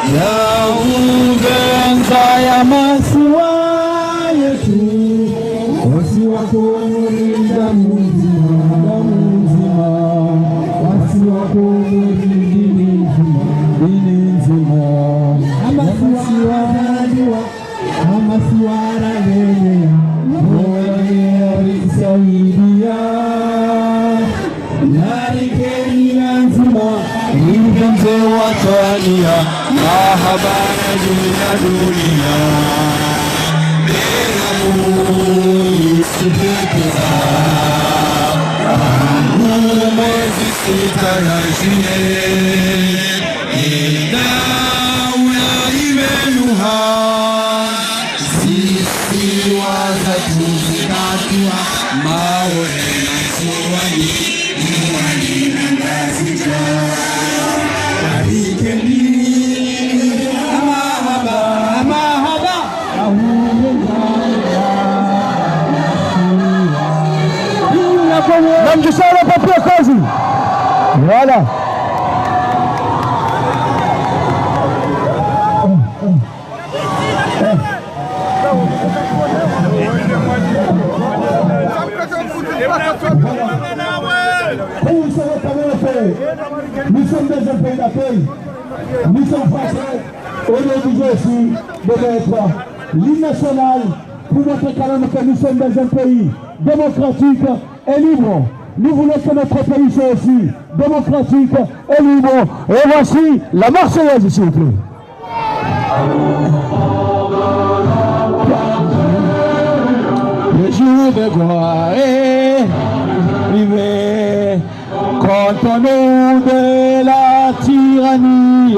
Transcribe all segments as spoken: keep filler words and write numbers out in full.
Ya upvendza ya masiwa yetu, wasiwa Komori ndamu ndzima, ndamu ndzima, wasiwa Komori ndini ndzima, ndini ndzima. Ya masiwa, ya masiwa raleleya, Mola yarisaidiya. Narikeni na ndzima, ripvendze watwaniya, mahaba ya dunia dunia. Beramu isipepeza, mwezi sita ya juillet, ina ula imenuha. Zisiwa zatru zikatiwa mawe na Ndzuwani, Mwali na Ngazidja. Barikeni, amahaba, amahaba. Namdjisale papier kozi. Voilà. Pour ce reconnaître, nous sommes dans un pays d'accueil. Nous sommes français. Aujourd'hui, je suis de mettre l'hymne national pour montrer quand même que nous sommes dans un pays démocratique et libre. Nous voulons que notre pays soit aussi démocratique et libre. Et voici la Marseillaise, s'il vous plaît. Le jour de gloire est arrivé, contre nous de la tyrannie,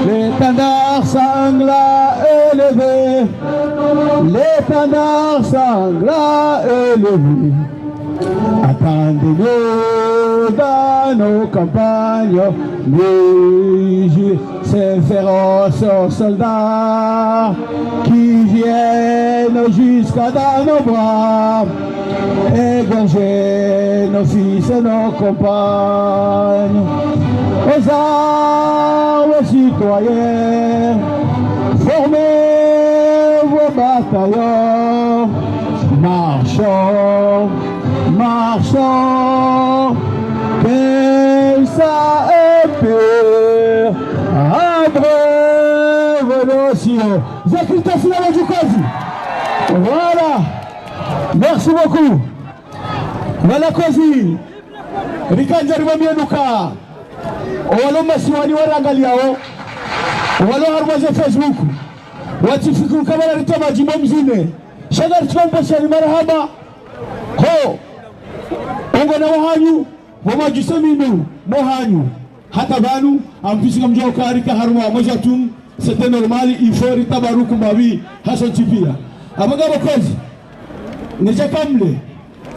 l'étendard sanglant est levé, l'étendard sanglant est levé. Attendez-nous dans nos campagnes, murmurent ces féroces soldats qui viennent jusqu'à dans nos bras, égorger nos fils et nos compagnes. Aux armes, citoyens, formez vos bataillons, marchons. Marchons, que ça épure, abre vos dossiers. Zakita sila wa jukazi. Voilà. Merci beaucoup. Voilà kozi. Rikandza rimwambiye nuka. Owalo masiwani warangaliyawo. Owalo harumwa ze Facebook. Watsifikiri kabala ritowa madjimbo mdzine. Sha ngaritsompveshani marahaba. Ho, ongona wahanyu, pvo mwadjuse minu, mwahanyu. Hata pvanu, amfisika mdjo uka rika harumwa mwezi wa tumu, c'était normal, il faut ritabaruku mbapvi, hasontsi piya. Apvo ngapvo kozi, nedja kamle,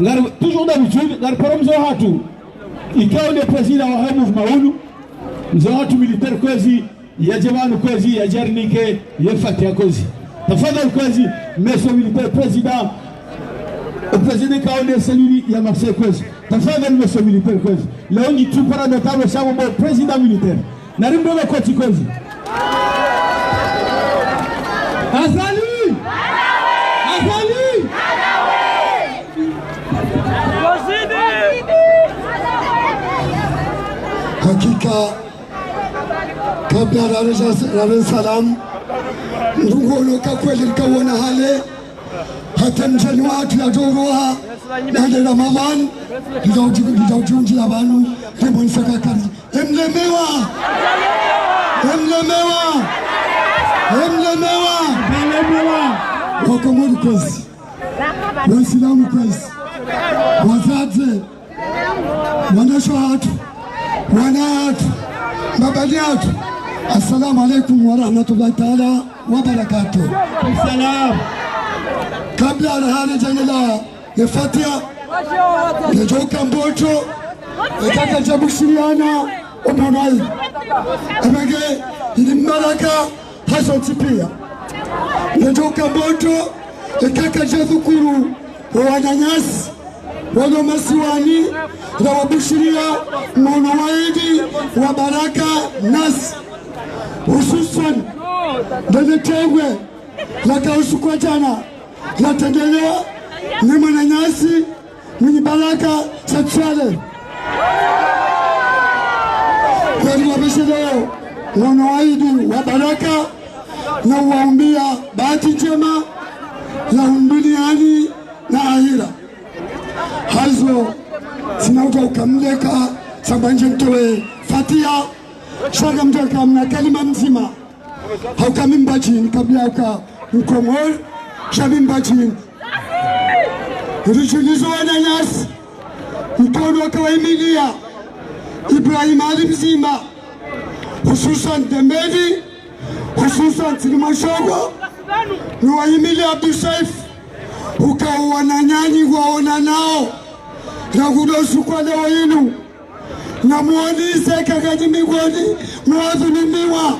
ngari, toujours d'habitude, ngari paro mze wahatru, ikao nde président wahe mouvement unu, mze wahatru militaire kozi, yadje pvanu kozi, yadje yarinike ye fatiha kozi. Tafadhali kozi, monsieur militaire président, président ikao nde cellule ya Marseille kozi. Tafadhali monsieur militaire kozi. Leo nyi tu para notable sha mbo président militaire. Narimbe kozi kozi. Azali! Azali! Hakika, kabla rarenge, rarenge salamu, ndrongoo ka kweli rikawona hale, hata mdjeni wahatru yadjoroha, nande Ramadhan, lidjau-, lidjaudjundjiya pvanu, rimwonese kakari. Emlemewa! Emlemewa! Emlemewa! Emlemewa! Wakomori kozi. Waislamu kozi. Wazadze. Wanashe wahatru, wana wahatru, mababa wahatru. Assalamu alaikum warahmatullahi taala wabarakatuh. Salam. Kabla raharenge djana la ye fatiha, ngedjo uka mboto, eka kadja bushiriyana omwana wayi. Apvenge ili mbaraka hasontsi piya. Ngedjo uka mboto, eka kadja dhukuru owananyasi walo masiwani, rawabushiriya mwono wa idi wa baraka nasi. Hususwani, ndele tengwe, laka usiku wa djana, latrendelewa, ni mwananyasi, Mwinyi Baraka Said Swaleh. Yari wabesheleo, wono waidi wa baraka, na uwaombea bahati ndjema, ya hunu duniani na ahira. Hayizo, tsina uta ukamleka, sha ngwandje ntowe Fatiha, sha ngamdjo uka mna kalima mdzima. Hauka mi mbadjini, kabla uka Mkomori, sha mi mbadjini. Ridjulizo wananyasi, mkono waka wahimilia Ibrahim Ali Mzima, hususwani Dembeni, hususwani Ntsinimwashogo, ni wahimilia Abdou Saif, uka wananyanyi waonanao, na kudo usiku wa leo inu, na muonise kakadji migoni, mwadhulumiwa.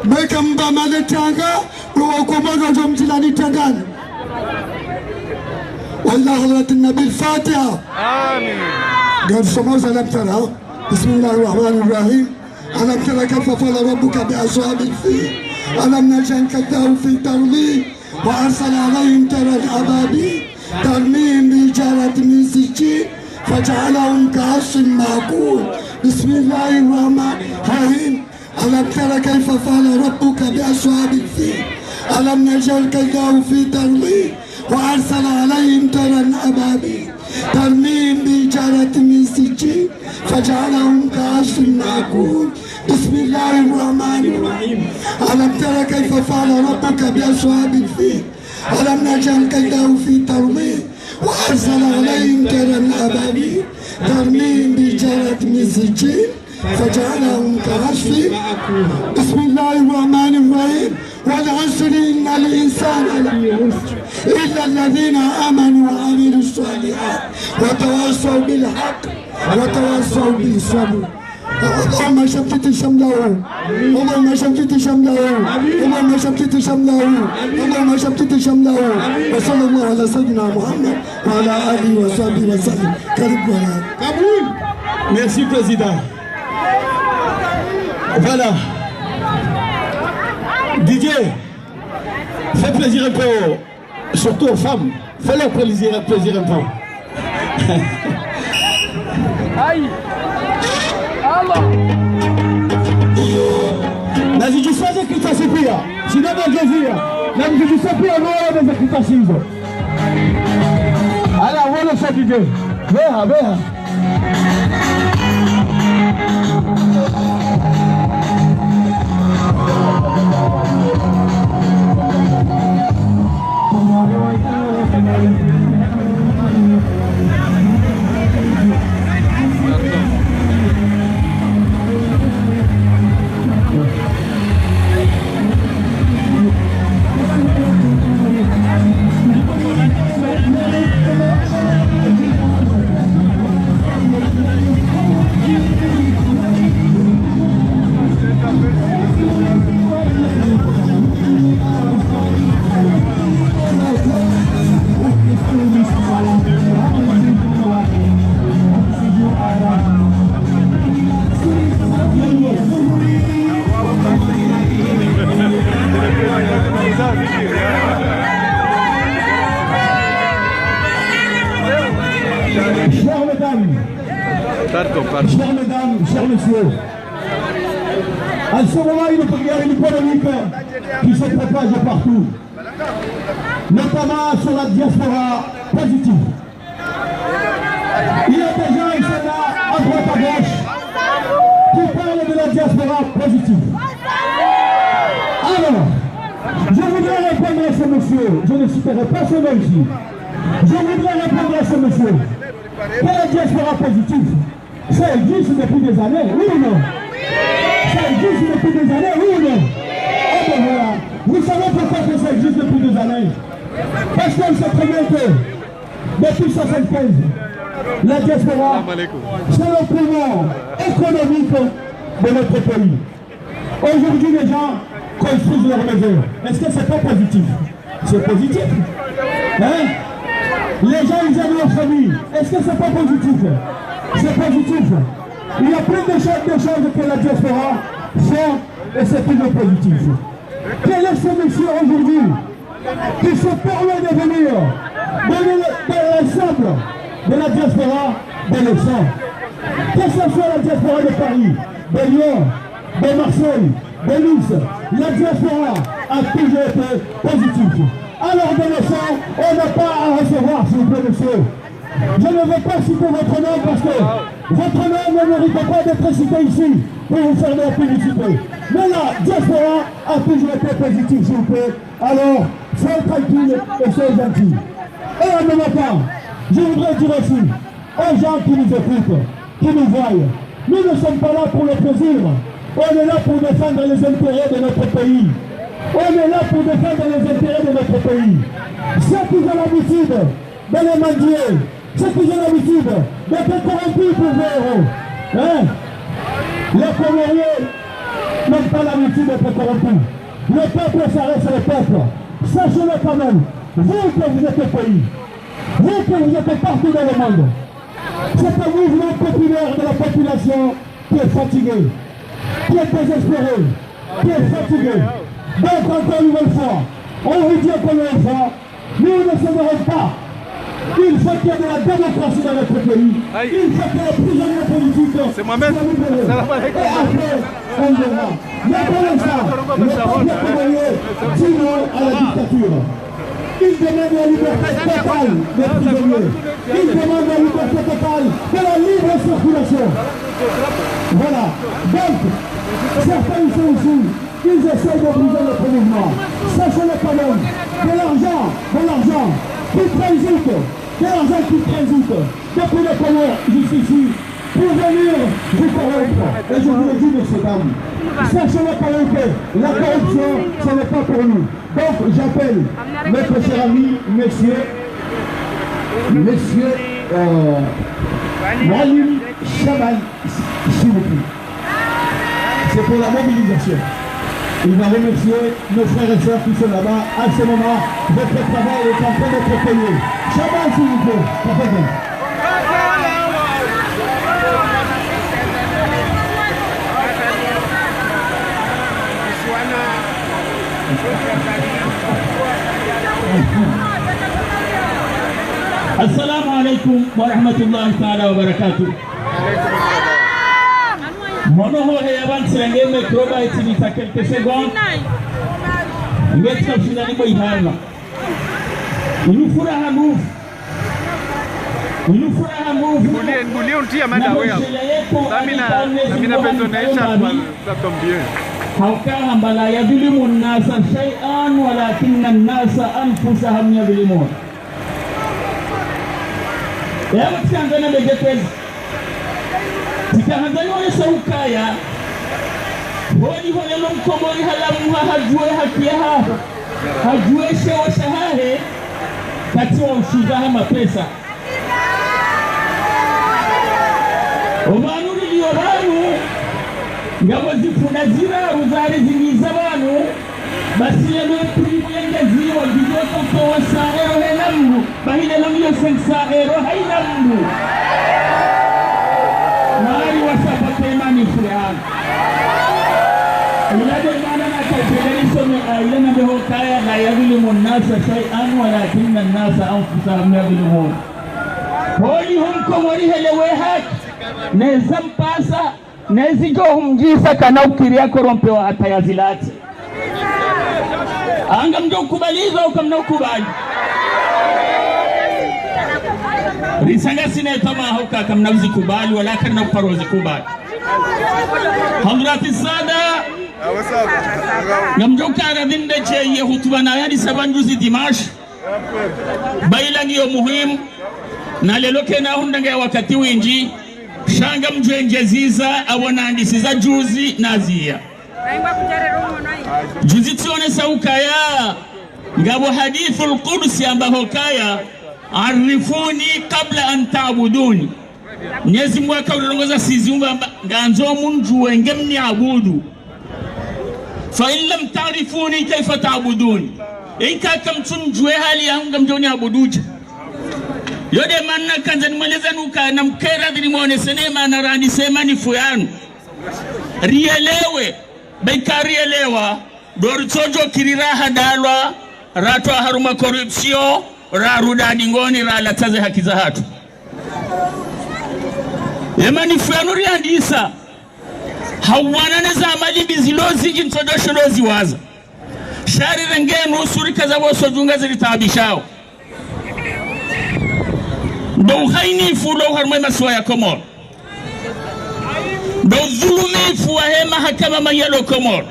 Beka mba male tanga, mwa wakomano ndo mdjilani tangani. وإلى حضرة النبي الفاتحة. آمين. قال سموز ألم ترى. بسم الله الرحمن الرحيم. ألم تر كيف فعل ربك بأصحاب الفيل؟ ألم نجعل كيدهم في تضليل وأرسل عليهم طيرا أبابيل ترميهم بحجارة من سجيل فجعلهم كعصف مأكول. بسم الله الرحمن الرحيم. ألم تر كيف فعل ربك بأصحاب الفيل؟ ألم يجعل كيدهم في تضليل وأرسل عليهم طيرا أبابيل ترميهم بحجارة من سجيل فجعلهم كعصف مأكول. بسم الله الرحمن الرحيم. ألم تر كيف فعل ربك بأصحاب الفيل؟ ألم يجعل كيدهم في تضليل وأرسل عليهم طيرا أبابيل ترميهم بحجارة من سجيل فجعلهم كعصف مأكول. بسم الله الرحمن الرحيم. والعصر إن الإنسان لفي خسر إلا الذين آمنوا وعملوا الصالحات وتواصوا بالحق وتواصوا بالصبر. اللهم شتت شملهم. اللهم شتت شملهم. اللهم شتت شملهم. اللهم شتت شملهم. وصلى الله على سيدنا محمد وعلى آله وصحبه وسلم. Karibu bwana. Kaboul. Merci, Président. Voilà. Didier, fais plaisir un peu aux, surtout aux femmes. Fais-leur plaisir, plaisir un peu. Aïe. Allah. Nazidjisa ze kritasi pia. Sina magazia. Nazidjisa pia roho na ze kritasi hizo. Ala, wolo shadide. Beha, beha. Chères mesdames, chers messieurs, à ce moment, il y a une polémique qui se propage partout, notamment sur la diaspora positive. Il y a des gens, ils sont là, à droite, à gauche, qui parlent de la diaspora positive. Alors, je voudrais répondre à ce monsieur, je ne citerai pas son nom ici. Je voudrais répondre à ce monsieur que la diaspora positive, ça existe depuis des années, oui ou non ? Ça existe depuis des années, oui ou non ? Eh bien voilà. Vous savez pourquoi que ça existe depuis des années ? Parce qu'on sait très bien que depuis soixante-quinze, la diaspora, c'est le poumon économique de notre pays. Aujourd'hui, les gens construisent leur maison. Est-ce que c'est pas positif ? C'est positif. Hein ? Les gens, ils aident leur famille. Est-ce que c'est pas positif ? C'est positif. Il y a plein de choses, de choses que la diaspora fait et c'est toujours positif. Quel est ce monsieur aujourd'hui qui se permet de venir donner le- de l'ensemble de la diaspora des leçons? Que ce soit la diaspora de Paris, de Lyon, de Marseille, de Nice, la diaspora a toujours été positive. Alors des leçons, on n'a pas à recevoir, s'il vous plaît, monsieur. Je ne vais pas citer votre nom parce que votre nom ne mérite pas d'être cité ici pour vous faire de la publicité. Mais la diaspora a toujours été positive, s'il vous plaît. Alors, soyez tranquille et soyez gentils. Et en même temps, je voudrais dire aussi aux gens qui nous écoutent, qui nous voient, nous ne sommes pas là pour le plaisir. On est là pour défendre les intérêts de notre pays. On est là pour défendre les intérêts de notre pays. Ceux qui ont l'habitude de les mendier, ceux qui ont l'habitude d'être corrompus pour vingt euros, hein, les Comoriens n'ont pas l'habitude d'être corrompus. Le peuple, ça reste le peuple. Sachez-le quand même, vous que vous êtes au pays, vous que vous êtes partout dans le monde, c'est un mouvement populaire de la population qui est fatigué, qui est désespéré, qui est fatigué. Donc, encore une nouvelle fois, on vous dit encore une fois, nous ne céderons pas. Il faut qu'il y ait de la démocratie dans notre pays. Aïe. Il faut que les prisonniers politiques soient libérés. Salam alaikum. Et après, on verra. Mais pour l'instant, le peuple congolais dit non à la dictature. Il demande la liberté totale des prisonniers. Il demande la liberté totale de la libre circulation. Voilà. Donc, certains sont ici, ils essayent de briser notre mouvement. Sachez-le quand même, de l'argent, de l'argent qui transite, de l'argent qui transite depuis les Comores jusqu'ici, pour venir vous corrompre. Et je vous le dis, messieurs, dames, sachez-le quand même que la corruption, ce n'est pas pour nous. Donc, j'appelle notre cher ami, monsieur, monsieur, euh, Moualem Chaban, s'il vous plaît. C'est pour la mobilisation. Il va remercier nos frères et sœurs qui sont là-bas. À ce moment, votre travail est en train d'être payé. Chaban, s'il vous plaît, ça fait bien. Assalamu alaikum wa rahmatullahi ta'ala wa barakatuh. Mono hohe ya bantu renge micro ba eti nita quelques secondes. Nge tika ushinda ni bo ihana. Inu furaha nufu. Inu furaha nufu. Nibulie, nibulie untia mada wewe. Samina, samina bezo na esha kwa ça tombe bien. Hauka hamba لا يظلم الناس شيئا ولكن الناس أنفسهم يظلمون. Ewa, tsikahandza na bege kwezi. Tsikahandza nionese ukaya, holi holi lo mkomori halamuha hadjuwe haki yahahe, hadjuwe sheo shahahe, kati wa ushuza ha mapesa. Omanu rilio pvanu, ngapvo zifunda ziraru zari zingiza pvanu, basi lelo eprimu yengeziwa, ngiyo totowa sa euro he namlu, bahi lelo ngiyo cinq cents euro hayi namlu. Mari wa sapata imani furehana. Ila de mana na kajele nisome aya na beho kaya لا يظلم الناس شيئا ولكن الناس أنفسهم يظلمون. Holi ho mkomori helewe haki, neza mpasa, nezi djo humdjisa kana ukiri ya korompewa hata ya zilati. Anga mdjo ukubali izo, uka mna ukubali. Risanga sine tama hauka kamna uzikubali, wala kana uparo uzikubali. Hadrati Sada, ngamdjo ukara dhinde che ye hutuba na yadi saba njuzi dimanche. Bayila ngiyo muhimu, na lelo kena hundra nge wakati windji, sha ngamdjwendjeziza, awo nandisiza juzi naziya. Juzi tsionesa ukaya, ngapvo hadithul qudsi yamba hukaya, عرفوني قبل أن تعبدوني. Mwenyezi Mungu haka ulongoza sizi umba mba, ngandzo mundjuwe nge mniabudu. فإن لم تعرفوني كيف تعبدوني. Eka kamtsundjuwe hali yahangu ngamdjo niabudu dje. Yo nde mana nakandza nimweleze nuka namkera dhiri mwone sene mana randise manifeste yanu. Rielewe, beka rielewa, ndo ritsodjo kiri rahadalwa, ratwa harumwa corruption, rarudi dingoni, ralatsa ze haki zahatru. Ye manifeste yanu riandisa, hauwana ne za mali mbi zilo zindji ntsodjo shindo ziwaza. Sha rirenge nusu rikaza pvo sodunga ziritaabishao. Ndo uhainifu ulo harumwa ye masiwa ya Komori. Ndo udhulumifu wahe mahakama mayalo Komori.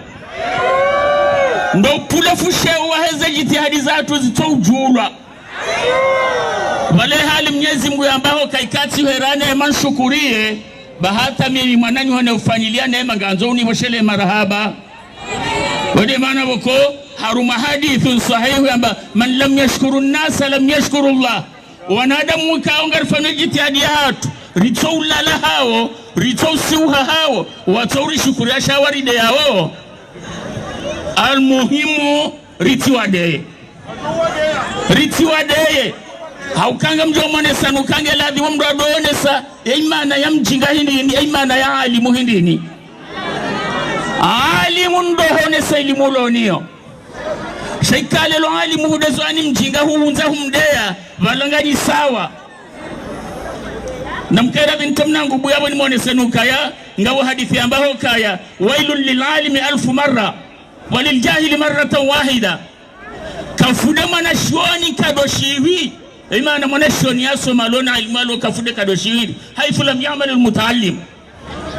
Ndo upvule fusheo wahe ze djitihadi zahatru zitso udjulwa. Pvale hali Mnyezi Mngu yamba ho ka ikatsi herane manshukuriye, ba hata mimi mwananyaho ne ufanyiliya nema ngandzo unipvoshele marahaba. Wo nde mana pvoko harumwa hadithun swahihu yamba: من لم يشكر الناس لم يشكر الله. Wanadamu wukao ngarifanyo djitihadi yahatru, ritso ulala hawo, ritso usiuha hawo, watso urishukuriya sha warideyawo. Almuhimu, ritsiwadeye. Ritsiwadeye. Hauka ngamdjo mwonesa nuka nge ladhimu mndru ado onesa ye imana ya mdjinga hindrini, ye imana ya alimu hindrini. Alimu ndo honesa ilimu ulo nayo. Sha ika leo alimu hudezo ani mdjinga huhundza humdeya, pvalo nganyi sawa. Namkera binti mwanangu buya pvo nimwonese nuka ya, ngawo hadisi yamba ho kaya: ويل للعالم ألف مرة وللجاهل مرة واحدة. Kafude mwanashioni nkado shihwi. Imana mwanashioni yasoma lo na ilimu alo kafude nkado shihwi. حيث لم يعمل المتعلم.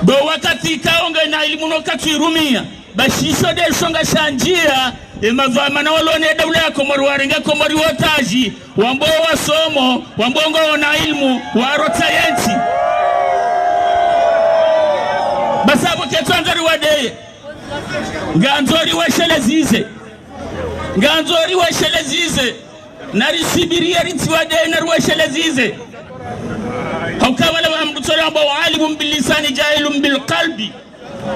Ndo wakati ikao ngena ilimu no katsu irumiya. Ba shisho nde sho ngashandjiya, ye madhwamana walo ne daula ya Komori warenge Komori otage, wambo wasomo, wambo ngwawona ilimu, warotsa yentsi. Basi apvo ketsu andza riwadeye. Ngandzo riwashelezeze. Ngandzo riwashelezeze. Narisubiriye ritsiwadeye nariwashelezeze. Hauka pvala pvwa mndru tsole wamba: عالم باللسان جاهل بالقلب.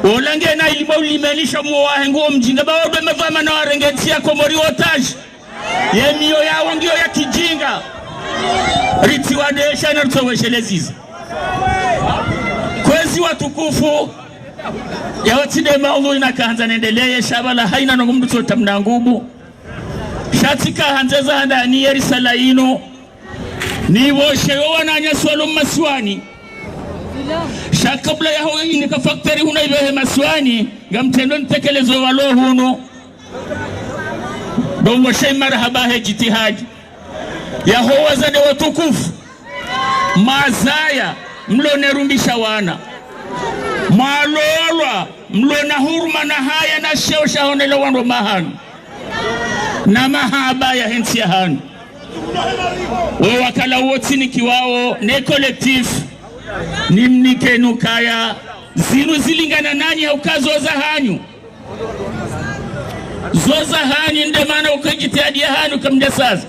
Ola ngena ilimu ulimenisha moyo wahe nguwo mdjinga, ba wo ndo madhwamana warenge ntsi ya Komori otage. Ye miyo yawo ngiyo ya kidjinga. Ritsiwadeye sha naritso washelezeze. Kwezi watukufu, yawo tsi nde maudhui nakahandza nendeleye, sha pvala haina nongo mndru tsota mwanangu bu. Sha tsikahandza za handani ye risala yinu nipvoshe yo wananyasi walo masiwani. Sha kabla yaho inika facteur hunu ipvehe masiwani, ngamtrendo nitekeleze walo hunu. Ndo mwashe marahaba he djitihadi. Yaho wazade watukufu. Mazaya, mlo ne rumbisha wana. Mwalolwa, mlo na huruma na haya na sheo sha honela wandru mahanu. Na mahaba yahe ntsi yahanu. Wo wakala wo tsinikiwawo ne collectif, nimnike nukaya, zinu zilingana nanyi hauka zo zahanyu. Zo zahanyu nde mana uka djitihadi yahanyu kamdja saza.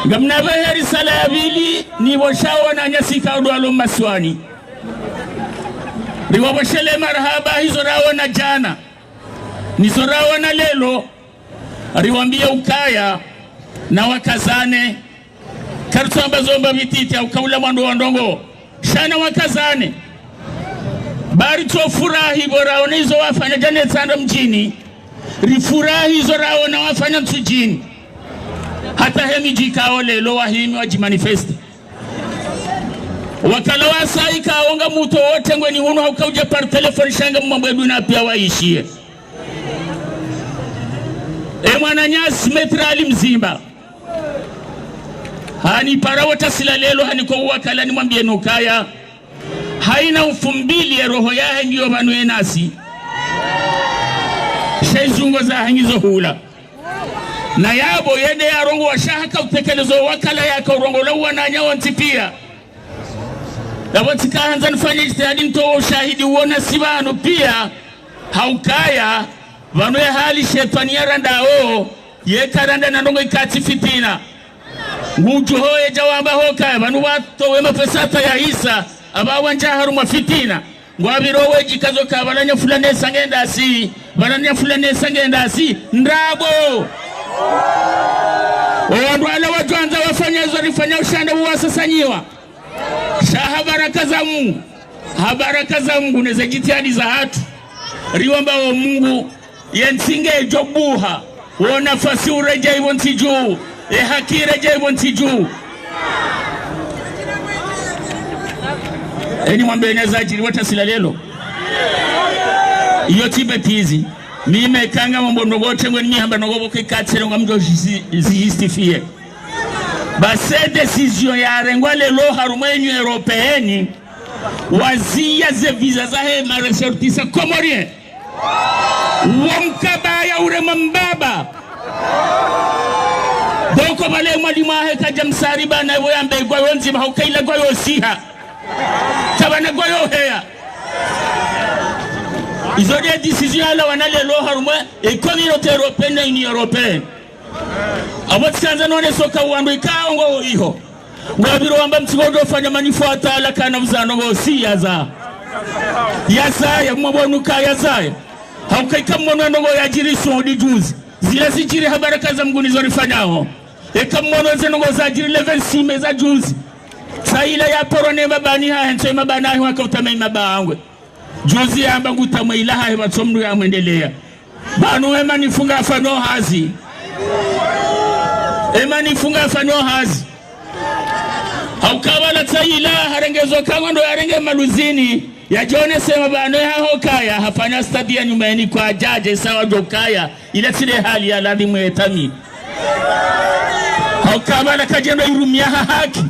Ngamnapvehe risala ya pvili, nipvoshe wo wananyasi ikao ndo walo masiwani. Riwapvoshele marahaba, hizo rawona djana. Nizo rawona leo, riwambiye ukaya, nawakazane, karitsu amba zo mba pvititi, hauka ula mwando wa ndrongoo. Sha nawakazane. Ba ritso furahi pvo rawona izo wafanya djana Itsandra mdjini. Rifurahi izo rawona wafanya Ntsudjini. Hata he midji ikao leo wahimi wadjimanifeste. Wakala wasaya ikao ngamtso wote ngweni hunu hauka udja par téléphone sha ngamwambwe duna piya waishiye. E mwananyasi Maître Ali Mzimba. Hanipara wo tasila leo hanika wo wakala nimwambiye nukaya. Haina ufumbili ye roho yahe ngiyo pvanu yenasi. Sha izungo zahe ngizo hula. Na yapvo yende yarongowa sha haka utekelezo wakala yaka urongowa wananya wontsi piya. Yapvo tsikahandza nifanye djitihadi nitowe ushahidi uwo nasi pvanu piya. Haukaya, pvanu ye hali shetwani yarandawo, ye karanda na ndrongoo ikatsi fitina. Ngudjo hoye djawamba hukaya, pvanu watowe mapesa hata yahisa, apva wandja harumwa fitina. Ngwapviro wedjikazo ka pvala nya fulani esa ngendasi, pvala nya fulani esa ngendasi, ndrabo. Owandru wala wadjwandza wafanye ezo rifanya ushanda uwasasanyiwa. Sha ha baraka za Mungu, ha baraka za Mungu neze jitihadi zahatru, riwamba wo Mungu, ye ntsi ngejo buha, wo nafasi ureje ibo ntsi juu, ye haki ireje ibo ntsi juu. Eni mwambe ene zajiri wata sila lelo. Iyo tsi bêtise. Mi me kanga mambo ndrongo tengwe ni mi hamba ndrongo pvo ke katsele ngamjo zi-, zi-, justifier. Ba se décision yarengwa lelo harumwa Union Européenne, waziya ze visa zahe ma ressortissants comoriens. Wo mkabaya urema mbaba. Donc, pvale mwalimu wahe kaja msari bana wo yambe gwayo ndzima hauka ila gwayo siha. Tsabana gwayo heya. Izo nde décision yalawana lelo harumwa e Communauté Européenne na Union Européenne. Apvo tsikandza none soka wandru ikao ngo iho. Ngwapviro wamba mtsi ngodo fanya manifu atala kana vuzano ngo si yaza. Yazaya, mwabonu ka yazaya. Hauka ika mwono ndrongo yajiri sodi juzi. Zila zijiri ha baraka za Mungu nizo rifanyao. Eka mwono ze ndrongo zajiri le vingt-six mai za juzi. Sa ila ya poro ne mabani ha hentso mabana ahi waka utama imabangwe. Juzi yamba ngutamwe ila hahe matso mndru yamwendeleya. Pvanu ema nifunga afano hazi. Ema nifunga afano hazi. Hauka pvala tsa ila harenge zo kangwe ndo yarenge maluzini. Yajone sema pvanu haho kaya hafanya stadi ya nyumeni kwa jaje sawa jo kaya. Ila tsi le hali ya ladhimu ye tami. Hauka pvala kaje ndo irumia ha haki.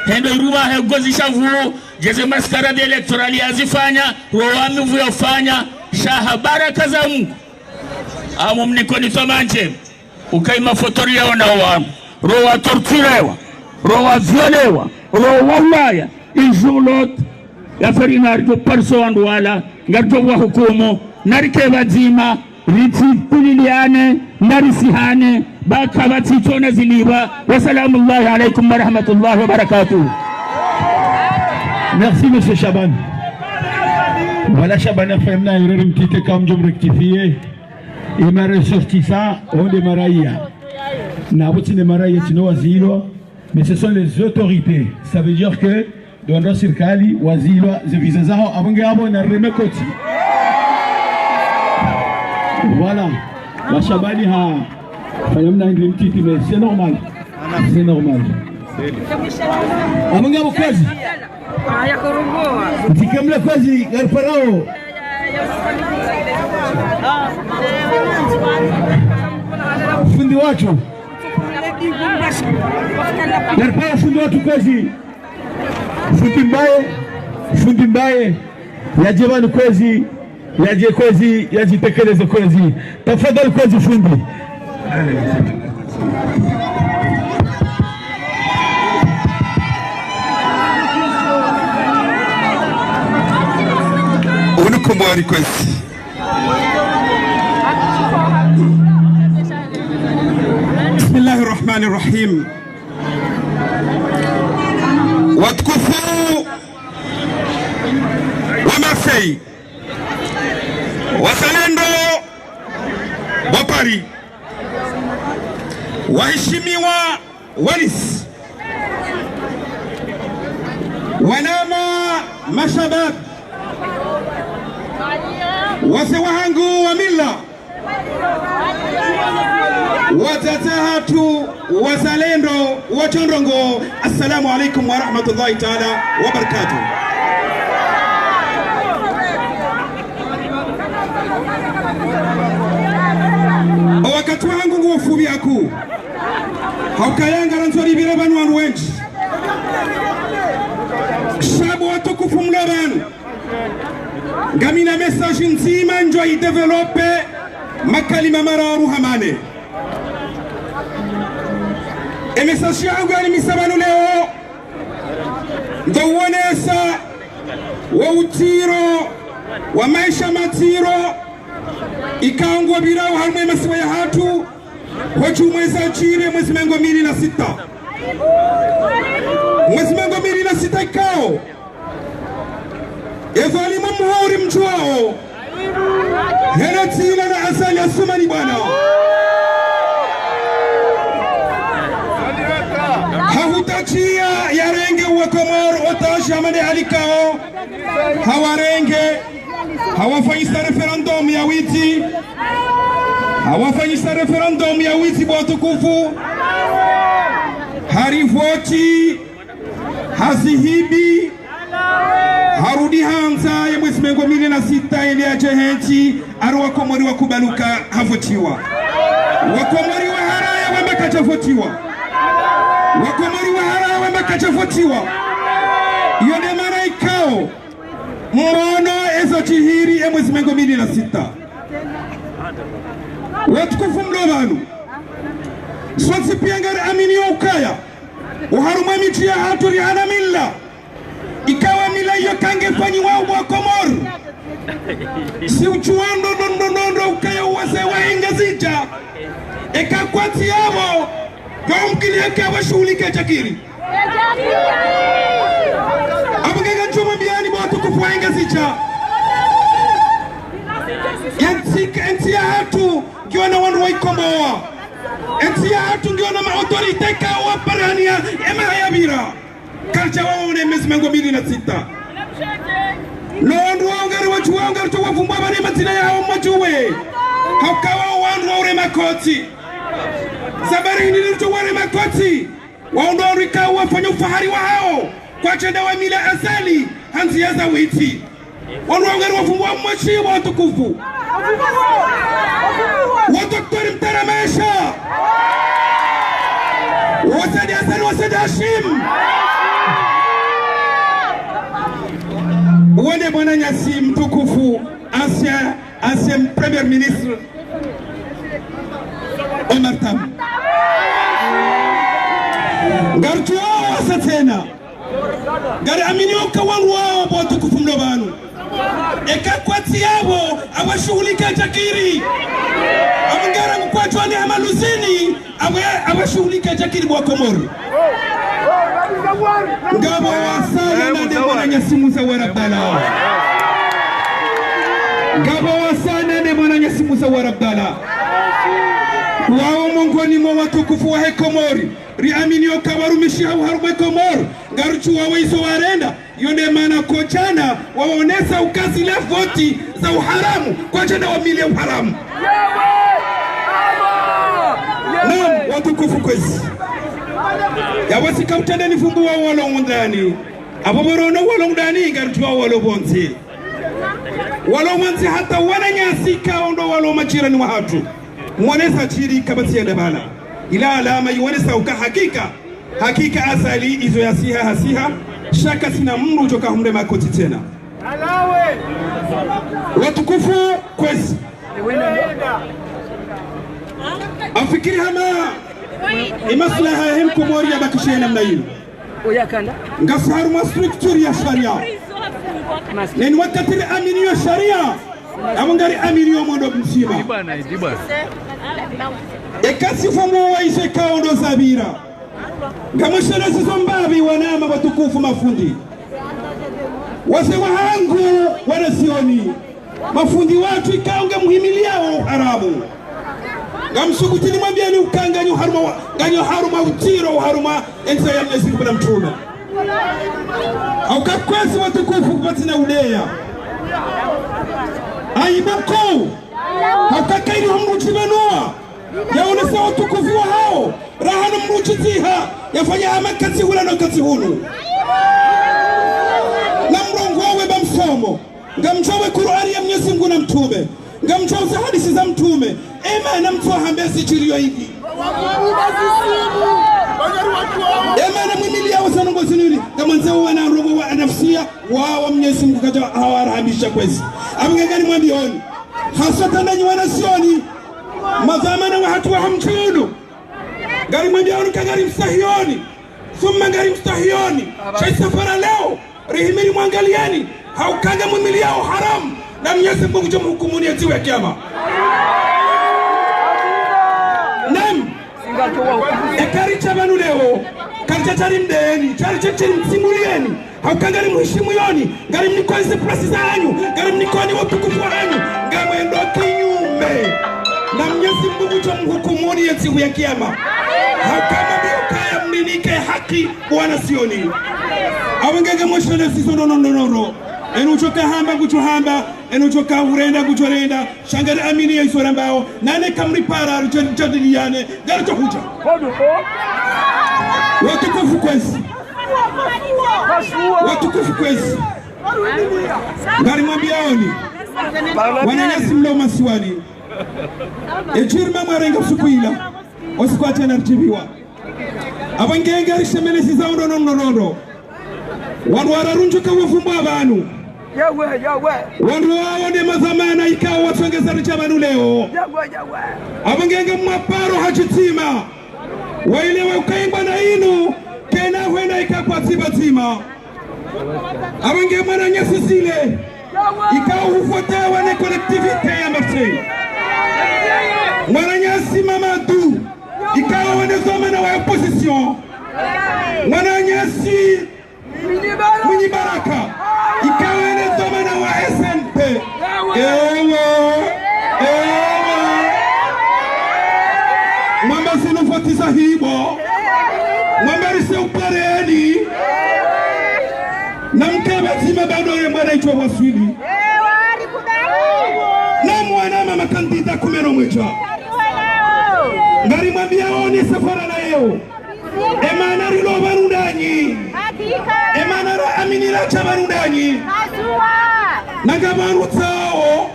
Hendo iruma he gozi shavu. Jeze mascarade électorale yazifanya, ro wa mivu yafanya, sha ha baraka za Mungu. Amu mniko ni tomanje, uka ima fotori yaona wanu, ro wa torturewa, ro wa violewa, ro wa ulaya, injulot, ya feri narijo parso wandru wala, ngarijo wa hukumu, narike pvadzima, ritipililiane, narisihane, ba kapvatsi tsona zilipva. Wasalamu alaikum warahmatullahi wabarakatuh. Merci, Monsieur Shaban. Voilà, Shaban a fait mna erreur mtiti kamjo mrectifier. Ema ressortissants, wo nde maraya. Na pvo tsi ne maraya, tsi no wazilwa. Mais ce sont les autorités. Ça veut dire que ndo wandru wa sirikali wazilwa ze visa zaho, apvo nge apvo na reme koti. Voilà. Wa Shabani ha fanya mna hindri mtiti, mais c'est normal. C'est normal. Apvo nge apvo kwezi. Ntike mle kwezi, ngariparao. Fundi watru. Ngariparao fundi watru kwezi. Fundi mbaye, fundi mbaye, yaje pvanu kwezi, yaje kwezi, yajitekeleze kwezi. Tafadhali kwezi fundi. Unu komori kwezi. بسم الله الرحمن الرحيم. Watukufu wa Marseille, wazalendo wa Paris, waheshimiwa walisi, wanama mashabab, wazee wahangu wa mila, wadzadze hatru wazalendo wa Tsi Ndrongo, assalamu alaikum warahmatullahi taala wabarakatuh. O wakati wahangu ngu ufupvi hakuu, hauka yanga randzo ripvire pvanu wandru wendji. Sha bo watukufu mlo pvanu, ngamina message ndzima ndjo idévelopper makalima mararu hama ne. E message yangu yanimisa pvanu leo, ndo uonesa wo utsiro wa maesha matsiro ikao ngopvirao harumwa ye masiwa yahatru, hosoni mwezi wa shiri, mwezi mengo mili na sita. Mwezi mengo mili na sita ikao ye dhwalimu mhuu mdjuwao, hena dzina la Azali Assoumani bwana. Hahu- ikao hawarenge, hawafanyisa référendum ya witsi, hawafanyisa référendum ya witsi bo watukufu, harivoti, hazihibi, harudi handza ye mwezi mengo mili na sita ili yadje hentsi, ari Wakomori wakubali uka havotiwa. Wakomori waharaya wamba kadjavotiwa. Wakomori waharaya wamba kadjavotiwa. Iyo nde mana ikao mwono eza djiri ye mwezi mengo mili na sita. Watukufu mlo pvanu. Sontsi pia ngari amini yo ukaya oharumwa emidji yahatru rihana mila. Ikao mila iyo kangefanyiwa ubo Komori. Si udjuwa ndo, ndo, ndo, ndo, ndo ukaya owazee wa Ngazidja, eka kwatsi yapvo, pvwa umkini eka washuhulika djakiri. Apvo ngena ndjo mwambiani bo watukufu wa Ngazidja. Yentsi, yentsi yahatru ngiyo na wandru waikombowa. Yentsi yahatru ngiyo na ma autorité ikao waparihaniya emaha yapvira. Karidja waone mezi mengo mili na sita. No wandru wao ngari wadjuwa, ngari tso wavumbua pvanu madzina yawo mwadjuwe. Hauka wao wandru wa urema kotsi. Sababu hindri ritso warema kotsi? Wao ndo wandru ikao wafanya ufahari wahawo kwatsi nda wamila Azali ha ndziya za witsi. Wandru wao ngari wavumbua mwashi wa watukufu. Wa Docteur Mtaramesha. Wa Said Hassan, wa Said Hashim. Wende mwananyasi mtukufu, ancien, ancien premier ministre Omar Tam. Ngari tso wasa tsena. Ngari amini uka wandru wao bo watukufu mlo pvanu. Eka kwatsi yapvo, apvo washuhulika djakiri. Apvo ngara ngukwatwani hama luzini, apvo, apvo washuhulika djakiri bo Wakomori. Ngapvo wasaya nane mwananyasi Musa Warabdala. Ngapvo wasaya nane mwananyasi Musa Warabdala. Wao mongoni mwa watukufu wahe Komori. Riamini uka warumishiha oharumwa Komori. Ngari tso wao izo warenda. Iyo nde mana kwadjana waonesa uka zila voti za uharamu, kwadjana wamile uharamu. Naam, watukufu kwezi. Yapvo sika utrende nivumbua walo ngundani. Apvo pvorono walo ngundani, ngari tso walo pvondze. Walo pvondze hata wananyasi ikao ndo walo majirani wahatru. Mwonesa djiri kapvatsi yenda pvala. Ila alama iwonesa uka hakika. Hakika Azali izo yasiha hasiha, sha kasina mndru udjo kahumrema kotsi tsena. Watukufu kwezi. Afikiri hama emaslaha yahe Mkomori yabakishe namna inu. Ngasi harumwa structure ya sharia. Neni wakati riamini yo sharia, apvo ngari amini yo mwendo mdzima. Eka si fumbu wa izo ikao ndo zapvira. Ngamwishelezizo mbapvi wanama watukufu mafundi. Wazee wahangu wanazioni. Mafundi watru ikao ngamhimiliao uharamu. Ngamsubutu nimwambieni uka nganyo harumwa wa, nganyo harumwa utsiro, harumwa endziya ya Mwenyezi Mungu na mtrume. Hauka kwezi watukufu kapvatsina uleya. Aibu kuu. Hauka kairi ho mdru udjibanua. Yaonesa utukufu wahawo, raha no mdru udjidziha, yafanya hama katsi hula no katsi hunu. Na mrongowe ba msomo, ngamdjuwe Kur'ani ya Mwenyezi Mungu na mtrume, ngamdjuwe ze hadisi za mtrume, ema na mtru ahambe zidjiriyo hindri. Ema na mwimiliyawo ze ndrongoo zinu hindri, ngamwandzo wana ndrongoo wa nafsiya, wa, wa Mwenyezi Mungu kadja hawarahamisha kwezi. Apvo ngari mwambioni, haswa tsena nyi wanazioni, madhwamana wahatru wa hamdjunu. Ngari mwambioni uka ngari mstahiyoni. Thumma ngari mstahiyoni. Sha isafara leo, rihimili mwangaliyeni. Hauka ngamwimiliyawo haramu. Na Mwenyezi Mungu ngudjo mhukumuni ye ntsihu ya kiyama. Naam. Eka ridja pvanu leo, karidja tsari mdeyeni, tsari tsari msimuliyeni. Hauka ngari mhishimuyoni, ngari mnikoni ze plasi zahanyu, ngari mnikoni wo utukufu wahanyu, ngamwendo kinyume. Na Mwenyezi Mungu ngudjo mhukumuni ye ntsihu ya kiyama. Hauka mwambiyo ukaya mninike haki, bo wanazioni. Apvo ngenge mweshelea zizo ndrongoo ndrongoo. Enu udjo kahamba ngudjo hamba, enu udjo kahurenda ngudjo renda, sha ngari amini ya izo rambao, nane kamripara, ridja, ridja diliyane, ngaridjo hudja. Watukufu kwezi. Watukufu kwezi. Ngari mwambiaoni. Wananyasi mlio masiwani. Edjirima mwarenga usiku ila. Usiku atsena ridjibiwa. Apvo ngenge rishemelezi za ndrongoo ndrongoo. Wandru wararu ndjo kawavumbwa pvanu. Yawe, yawe. Wandru wawo nde madhwamana ikao watsongeza ridja pvanu leo. Yawe, yawe. Apvo ngenge mwaparo hadjitsima. Waelewe ukayi mbwana inu, kena hwenda ika kwatsi pvadzima. Apvo nge mwananyasi Zile, ikao huvotewa ne collectivité ya Marseille. Mwananyasi Mamadou, ikao wende dhwamana wa opposition. Mwananyasi Mwinyi Baraka, ikao wende dhwamana wa S N P. Ewe, ewe. Mwamba zinu voti za hibwa. Mwamba rise upareni. Na mkaye pvadzima bado ye mbwana idjo waswili. Na mwana mama kandida kume no mwedja. Ngari mwambiaoni safara la leo. Emana rilo pvanu ndanyi. Emana ra amini radja pvanu ndanyi. Na ngapvo warutsawo.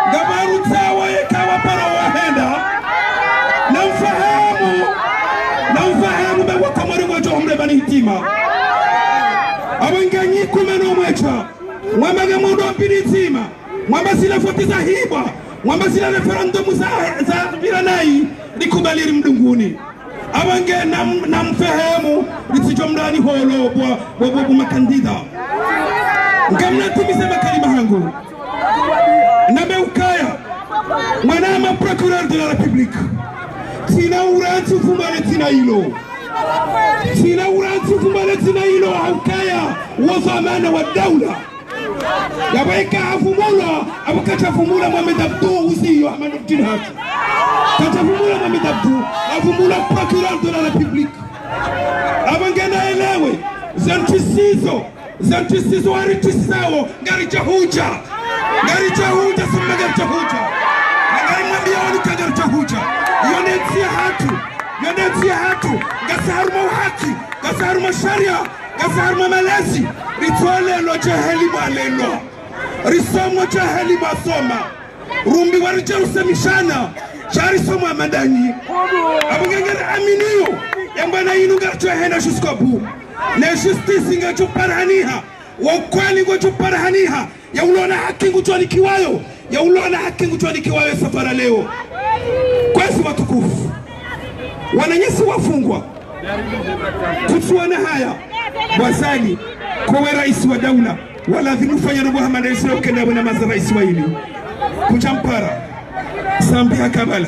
Ngapvo warutsawo yeka waparo wahenda. Na mfahamu. Na mfahamu be wakomori ngwadjo humrema ni hitima. Apvo nganyi kume no mwedja. Mwamba nge mwendo wa pvili ndzima. Mwamba zile voti za hibwa. Mwamba zile référendum za, za pvira nayi. Rikubali ri mdunguni. Apvo nge nam-, namfahamu, ritsidjo mlani holo bwa, bwa, bwa, bwa makandida. Ngamna timize makalima hangu. Nambe ukaya, mwanama procureur de la République. Tsina uranti uvumbale dzina ilo. Tsina uranti uvumbale dzina ilo ha ukaya, wo dhwamana wa daula. Yapvo eka havumbulwa, apvo kadjavumbula Mohamed Abdou uziyo Ahmad Abdul Hadi. Kadjavumbula Mohamed Abdou, havumbula procureur de la République. Apvo ngena elewe, zantsi zizo, zantsi zizo waritisizawo, ngaridjo hudja. Ngaridjo hudja, sima ngaridjo hudja. Na ngari mwambiaoni ka ngaridjo hudja. Iyo nde ntsi yahatru, iyo nde ntsi yahatru, ngasi harumwa uhaki, ngasi harumwa sharia. Ngasi harumwa malezi, ritsolelwa djeheli mwalelwa. Risomo djeheli mwasoma. Rumbiwa ridje rusemishana, sha risomo amandanyi. Apvo ngenge ri aminiyo, ye mbwana inu ngaridjo henda jusqu'au bout. Ne justice ngedjo parihaniha, wo ukweli ngudjo parihaniha. Ya ulo na haki ngudjo nikiwayo, ya ulo na haki ngudjo nikiwayo safara leo. Kwezi watukufu. Wananyasi wafungwa. Kutsuwana haya. Wazali. Kowe raisi wa daula. Walazimu ufanya ndrongo hama ndesile ukenda wena maza raisi wa ili. Kudja mpara. Sambi hakabala.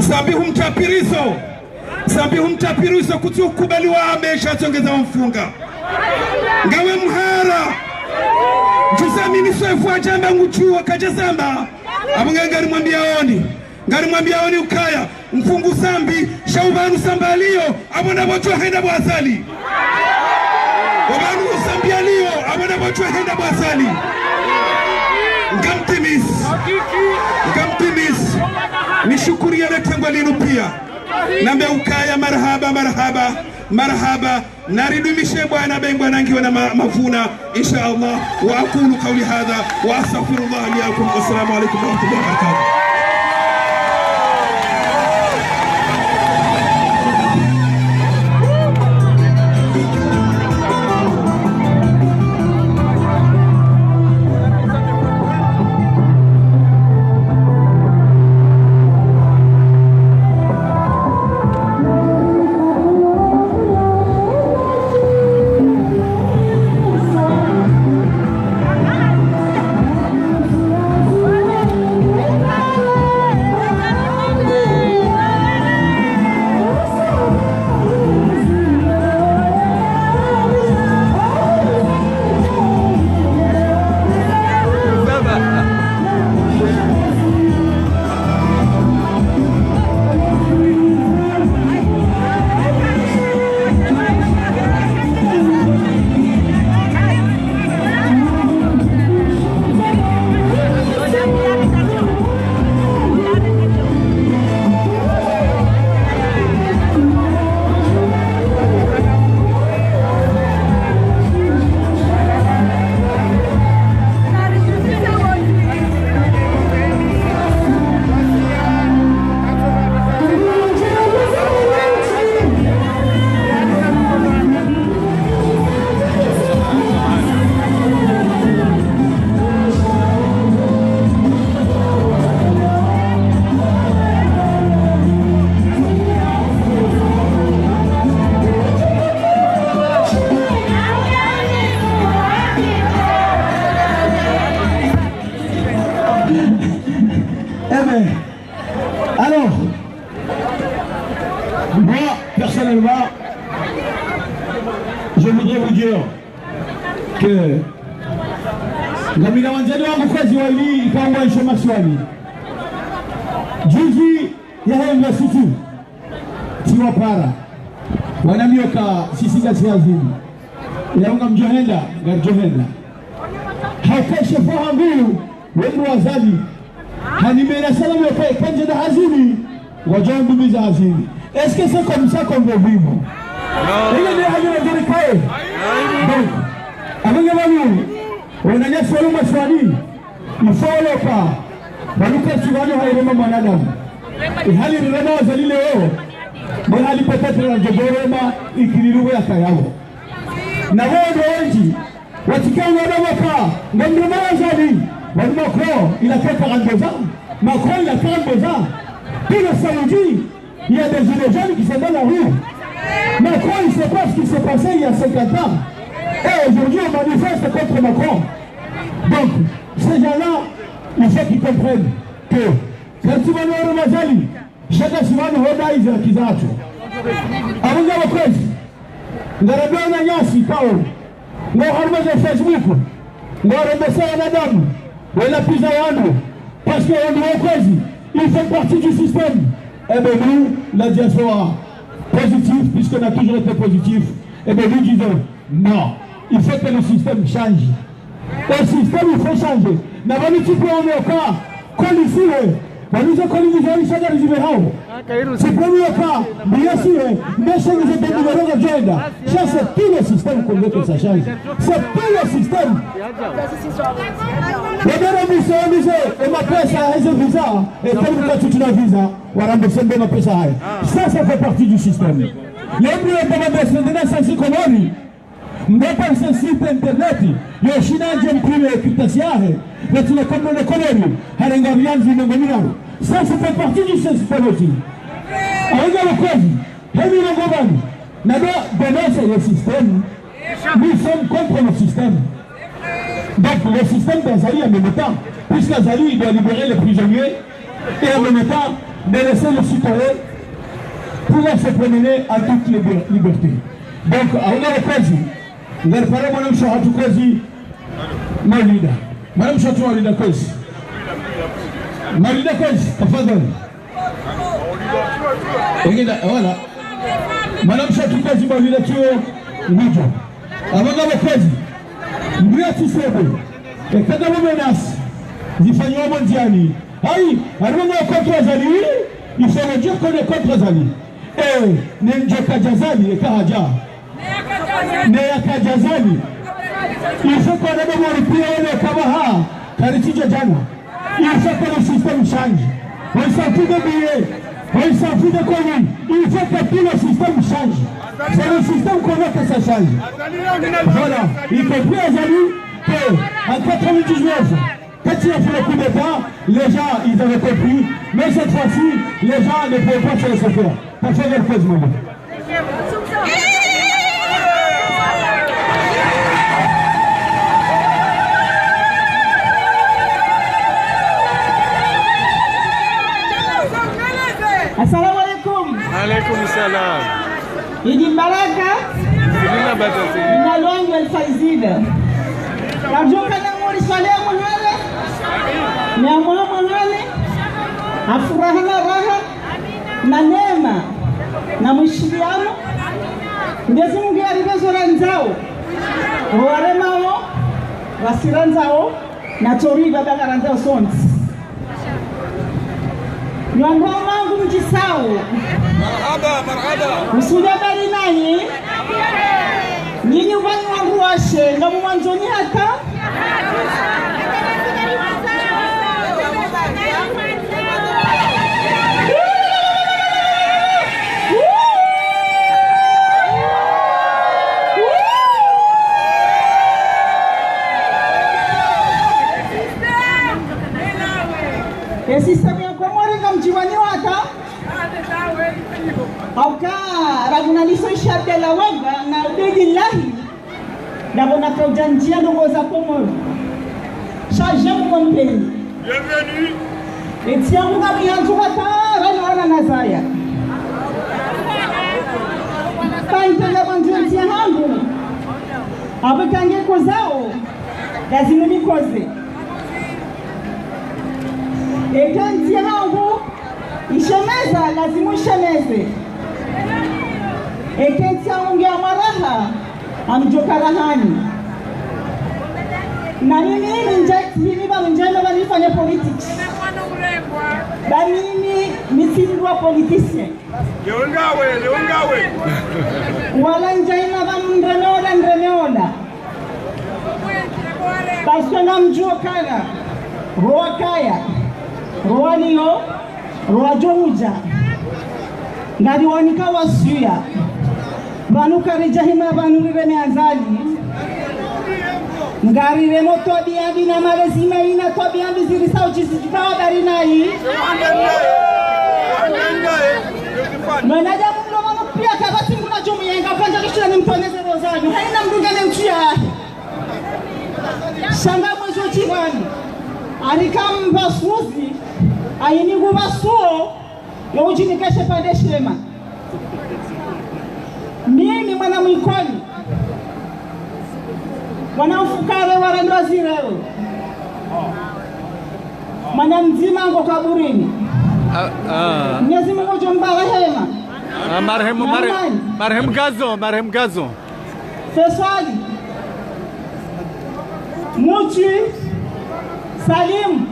Sambi humtapirizo. Sambi humtapirizo kutsi ukubali wa amesha tsongeza wamfunga. Ngawe mhara. Djuza mimi swefu adjamba ngudjuwa kadjazamba. Apvo nge ngari mwambiaoni. Ngari mwambiaoni ukaya. Mfungu Sambi, sha upvanu Sambi aliyo, apvo ndapvo djo henda bo Azali. Upvanu Sambi aliyo, apvo ndapvo djo henda bo Azali. Ngamtimisi. Ngamtimisi. Nishukuri yale tengwa linu pia. Nambe ukaya marahaba, marahaba, marahaba. Naridumishe bwana be mbwana ngiyo na ma-, mavuna, insha Allah. وأقول قولي هذا وأستغفر الله لي ولكم. والسلام عليكم ورحمة الله وبركاته. Alors, moi, personnellement, je voudrais vous dire que ngamina wandzani wangu kwezi wayili ikao ngwaishio masiwani. Juzi yahe université, tsiwapara. Wanambia ka sisi ngasi hazini. Yao ngamdjohenda, ngaridjohenda. Hauka shefu hangu, wendru Azali. Hanimena salamu ya kaye kandje nda hazini, ngwadjo ndumiza hazini. Est-ce que c'est comme ça qu'on veut vivre? Non. Ile nde hali ya djeri kaye. Donc, abenge pvanu, wananyasi walo masiwani, il faut waloka. Pvanu ka tsi pvanu hairema mwanadamu. Ihali rirema Azali leo, nde hali peut-être la djodjorema ikililu ya kayao. Na wao ndo wendji, watsikao wana waka, ngamrema Azali, wali Macron, il a fait quarante-deux ans. Macron, il a quarante-deux ans. Tous les samedis, il y a des gilets jaunes qui sont dans la rue. Macron, il sait pas ce qui s'est passé il y a cinquante ans. Et aujourd'hui, on manifeste contre Macron. Donc, ces gens-là, il faut qu'ils comprennent que quand tu vas voir Azali, shaka tsi pvanu hoda iza kizacho. Abenge pvo kwezi. Ngarambia wananyasi kao ngwao harumwa ze Facebook, ngwarembesa wanadamu, wela piza wandru, parce que wandru wa kwezi, ils font partie du système. Eh ben nous, la diaspora positive, puisqu'on a toujours été positif, eh ben nous disons, non, il faut que le système change. Le système, il faut changer. Na pvanu tsi pvwa onoka, koli sihe, pvanu ze koli nizali shaka rizibe hao. Tsi pvwa onoka, bien sûr, mais c'est nous qui devons le agenda. Ça, c'est tout le système qu'on veut que ça change. C'est tout le système. Wadera mise, mise, e mapesa, eze visa, e pvwa onoka tsi tsi na visa, warambese mbe mapesa haya. Ça, ça fait partie du système. Leo mdru ya demande sendena sa si Komori. Mdru pvase site internet, yo shinda yadje mprime kartasi yahe, na tsi na kamwe na Komori, harenga riali zi mengo miraru. Ça, ça fait partie du système aussi. Abenge pvo kwezi, heni rongo pvanu, na ndo dénoncer le système. Nous sommes contre le système. Donc, le système d'Azali en même temps, puisqu'Azali, il doit libérer les prisonniers, et en même temps, de laisser les citoyens pouvoir se promener en toute liber-, liberté. Donc, abenge pvo kwezi, ngaripvare mwanamshe hatru kwezi, Maulida. Mwanamshe hatru Maulida kwezi. Maulida kwezi, tafadhali. Engeda, voilà. Mwanamshe hatru kwezi Maulida tuyo ngudjo. Abenge pvo kwezi. Mdru ya tsi sebe. Eka ngapvo menaces zifanyiwa mondiani. Ayi, harumwa contre Azali, il faut le dire qu'on est contre Azali. Eh, ne ndjo kadja Azali, eka hadja. Ne ya kadja Azali. Il faut qu'on ait des morts pire, on est comme ha, car ici, djana. Il faut que le système change. On s'en fout des billets. On s'en fout des conneries. Il faut que tout le système change. C'est le système qu'on veut que ça change. Voilà. Y compris Azali, que en quatre-vingt-dix-neuf, quand il a fait le coup d'État, les gens, ils avaient compris. Mais cette fois-ci, les gens ne peuvent pas se laisser faire. Tafadhali kwezi Maulida. Assalamu alaikum. Alaikum salam. Idi mbaraka. Zilina batasi. Jina langu El Faizida. Narjuka na muri swale mwahale. Ni amwa mwahale. Afuraha na raha. Na neema, na mwishiliano, Mwenyezi Mungu yaripve zo randzao, owaremao, wasi randzao, na tori baba ngarandzao sontsi. Nyongo wangu mdjisao. Marahaba, marahaba. Usuda bali nanyi. Nyinyi wanyu wandru washe, ngamumwandzoni hata. E système ya Komori ngamdjiwani hata. Hauka, raguna liso isha bela wega na bedi lahi. D'abord, na kaudja ndjia ndrongo za Komori. Chargé mon pays. Bienvenue. Entsi yangu ngamyandzo hata raniona nazaya. Kanitenda mwandzo entsi yahangu. Apvo kange kozao, lazimu nikoze. Eka entsi yahangu ishemeza, lazimu nishemeze. Eka entsi yahangu ngiyo mwa raha, ngamdjoka rahani. Na mimi, mimi ndje, mimi ba mndjema ba nifanye politique. Ba mimi, mi tsi mndru wa politicien. Lewo ngawe, lewo ngawe. Wala ndjaina ba mndru ndremeola, ndremeola. Parce que ngamdjuo ukaya, ro wakaya, ro waliyo, ro wadjo udja. Ngariwanika wasuya. Pvanu karidja hima pvanu rireme Azali. Ngariremo twabiya mbi na malezi mayina, twabiya mbi zirisao djizi djipvawa bari nayi. Mwanadamu mlo pvanu piya kapvatsi mndru nadjo myenga, pvandza kishila nimtoneze roho zanyu. Hayina mndru ngena ntsu yahe. Sha ngamwezo djirani. Arika mpasuzi, ayini ngupvasuo, yo udjinikeshe pvandze shema. Mimi mwana Mwikoni. Mwana mfukare wa randwa zirewe. Mwana mdzima ngo kaburini. Ah, ah. Mwenyezi Mungu ngudjo mba rehema. Ah, marehemu, mare-, Amani. Marehemu Gazo, marehemu Gazo. Feswali. Mutwi. Salimu.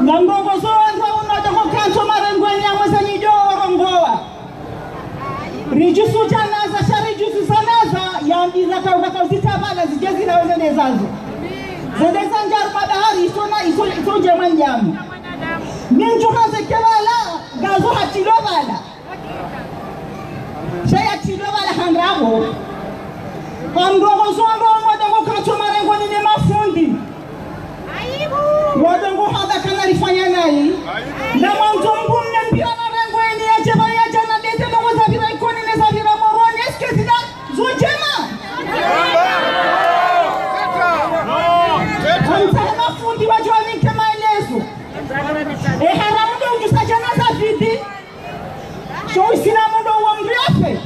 Ngamrongozo wandru wunu wadjo kantso marengweni ya mweza nidjo warongowa. Ridjusu djanaza, sha ridjusu zanaza, yambiza kauka kauzitapvala, zidje zila weze ndezazo. Zendeza ndjaru mabahari, isona, iso, iso ndjema ndjamu. Mindju hanze kepvala, Gazo hatilo pvala. Sha yatilo pvala handrabo. Hamrongozo wandru wunu wadjo kantso marengweni ne mafundi. Wadjo hamba kana rifanya nayi. Na mwandzo mndru mme mpira na rengweni yadje pvanu yadja na ndeze ndrongo zapvira Ikoni ne zapvira Moroni, est-ce que zila zo ndjema? Hamtsahe mafundi wadjo wanike maelezo. E haramu ndo udjusa djanaza vidi. Sho Usilamu ndo uwo mndru yafe.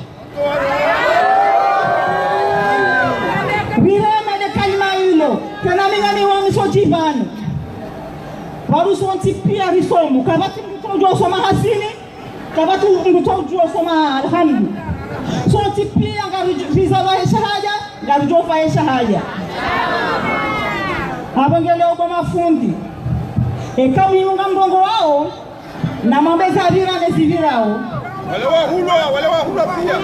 Rireme le kalima lilo. Tsena mi ngamwambiso djipvanu. Pvanu sontsi piya risomo. Kapvatsi mndru tsodjuwa usoma Hasini. Kapvatsi mndru tsodjuwa usoma Alhamdu. Sontsi piya ngaridjo-, rizalwa he shahada, ngaridjofa he shahada. Apvo ngele obo mafundi. Eka mimi ngamrongowao, namwambe zapvira ne zipvirao. Wale wahulwa, wale wahulwa piya.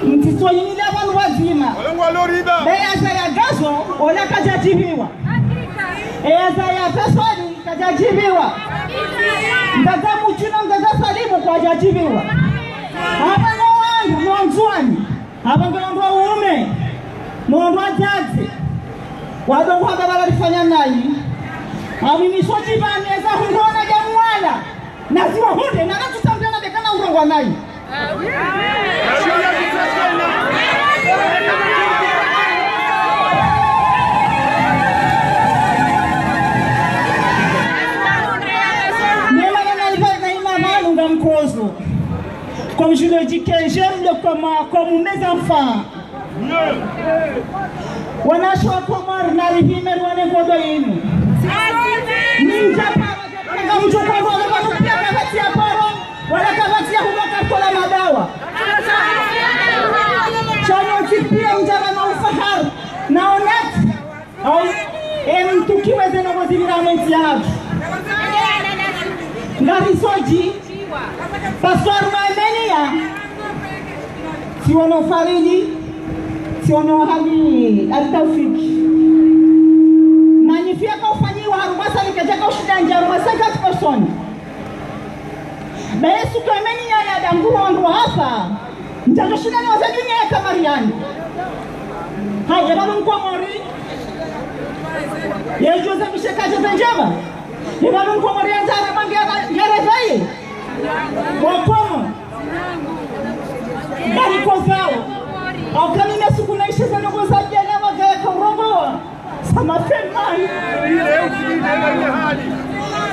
Mtsisoyinile pvanu wadzima. Wale ngwalo rida. Be yazaya Gazo, ola kadjadjipviwa. E yazaya Feswali, kadjadjipviwa. Mdzadze Mutwi na mdzadze Salimu, kwadjadjipviwa. Apvo no wandru, no Ndzuwani. Apvo nge wandru waume, no wandru wadzadze, wadjo hamba pvala rifanya nayi. Amwambiso djipvanu eza hundrwa na dja mwala. Naziwa hundre, na katsu tsambe na bekana urongowa nayi. Nema na naliva na ima pvanu ngamkozo. Comme je le dis, que j'aime le Comores comme mes enfants. Wanashe wa Komori, narihime rwane nkodo yinu. Nindja pvanu, ngamdjo kwa rwane pvanu piya kapvatsi ya paro, wala kapvatsi ya huma kakola madawa. Sha nyontsi piya mdja pvanu na ufahari, na honnête. Au, e mtukiwe ze ndrongo zipvira mwentsi yahatru. Ngarisodji, Pasteur Maemenia, tsiwono Faridi, tsiwono Hali, Ali Taufiki. Manifia kaufanyiwa harumwa salle kadjaka ushinda ndja harumwa cinquante personnes. Be suku Maemenia ya dangu wandru wafa. Ndjadjo shinda niwaze dunia ya kamariani. Hayi, eba mkomori. Yedjuze misheka djuze ndjema. Eba mkomori ya ndzara mange ya, ya reveillé. Wakomo. Bari kozao. Au kani ne suku na ishe za ndrongo za djana magaya karongowa. Ça m'a fait mal.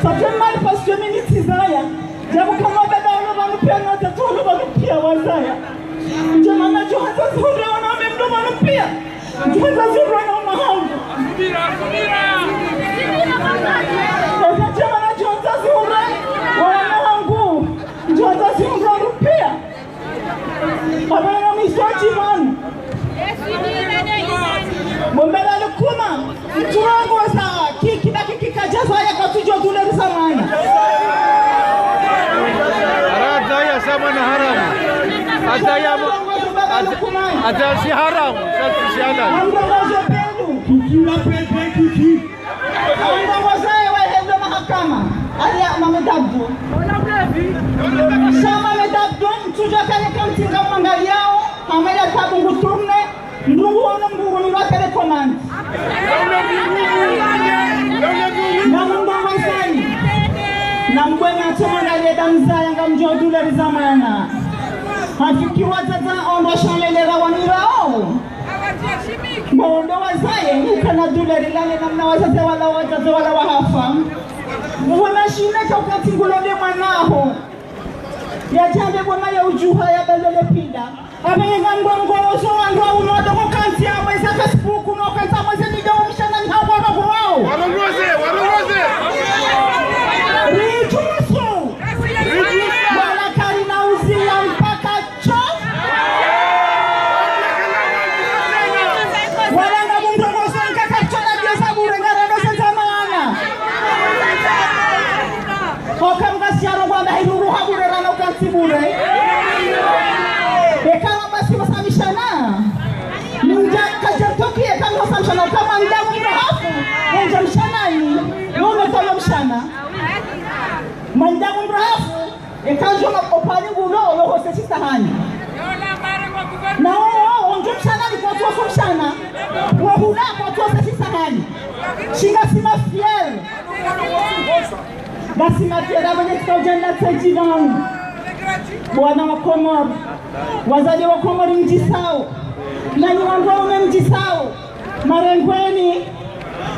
Ça fait mal parce que mimi Saya. Ndjema nadjo handza zihundre wanaume mdomo pia. Ndjo handza zihundre wanaume hangu. Ndjema nadjo handza zihundre wanaume hangu. Ndjo handza zihundre wandru pia. Abana na miswati manu. Bombela lukuma. Mtsurongoza, kiki na kiki kadjaza ya katsudjo duleriza mwana. Ara adzaya sa mwana haramu. Adzaya mo-, adz-, adzaya si haramu, sa si halali. Amrongoze penu. Kiki na pepe kiki. Amrongoze wa hendo mahakama. Aya Mohamed Abdou. Sa Mohamed Abdou, mtsudjo kale kamtsinga mwangaliyao, Mohamed Abdou nguturne. Ndrungu wono mdru ni wa télécommande. Na mndru wa sani. Na mbwena tsoma na leda mzaya ngamdjo duleriza mwana. Hafikiri wadzadze ondro shanlelera wanirao. Mbo ndo wazaye, ukana duleri lale namna wadzadze wala wadzadze wala wahafa. Mwana shine ka ukati ngulonde mwanaho. Yadjande bwana ya udjuha ya balele pinda. Abe nga ngongoro zo wandru wa uno wadoko kantsi ya mwezi Facebook, no kantsi ya mwezi ni dawo mshana ni hawo wa kuwao. Warongoze, warongoze. Ridjusu. Ridjusu. Wala kari na uzi ya mpaka cho. Wala nga mndru wa zo nkaka cho na biasa bure nga rado se zamana. Oka mkasi ya rongo anda hiruru ha bure rana ukantsi bure. Eka basi wasamishana. Mndja kaja toki eka wasamishana. Oka mndja mndru hafu. Mndja mshana ni. Mndja mshana. Mndja mndru hafu. Eka ndjo opani ngulo, yo hose shisahani. Na wo, wo, ndjo mshana ni kwa tuwa mshana. Wo hula kwa tuwa shisahani. Shinga sima fier. Basi matiera mwenye tikaudjana tsedji vanu. Bwana wa Komori, wazade wa Komori mdjisao, nanyi wandru waume mdjisao, marengweni,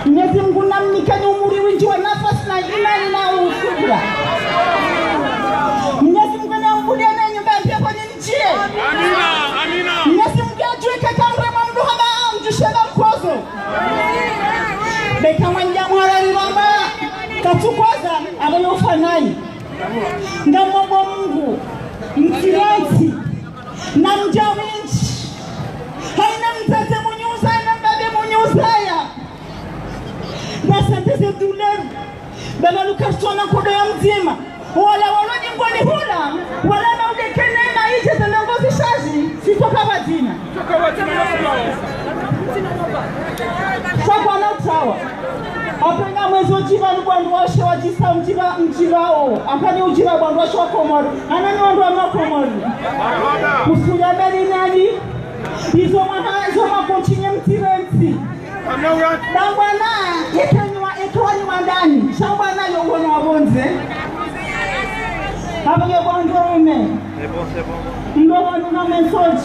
Mnyezi Mngu namnikeni umuri windji wa nafasi na imani na usubira. Mnyezi Mngu nambulie nenyu mbapvi kwenye Amina, amina. Mnyezi Mngu adjuwe kaka mrema mndru hama mdjushe na mkozo. Beka mwendja mwarari wamba, katsukoza, abayo ufanayi. Ngamomba Mngu, mtsiranti, na mdja windji. Haina mdzadze mnyuza, haina mbabe mnyuzaya. Nasanteze douleur. Baba lukatsona nkodo ya mdzima. Wala walo nyingoni hula. Wala na udekene na idje za ndrongoo zishazi. Sitoka pvadzima. Sha kwana utawa. Apvanga mwezi udjiva ni wandru washe wadjisa mdjiva, mdjiva o. Apvani udjiva wandru washe wa Komori. Ana ni wandru wa Komori. Kusuya beli nani? Izo maha, izo makontinye mtsiranti. Shambwana, yekenyi wa, yekenyi wa ndani. Shambwana yo wono wa pvondze. Hapvo yo wandru waume. C'est bon, c'est bon. Ndo wanu na message.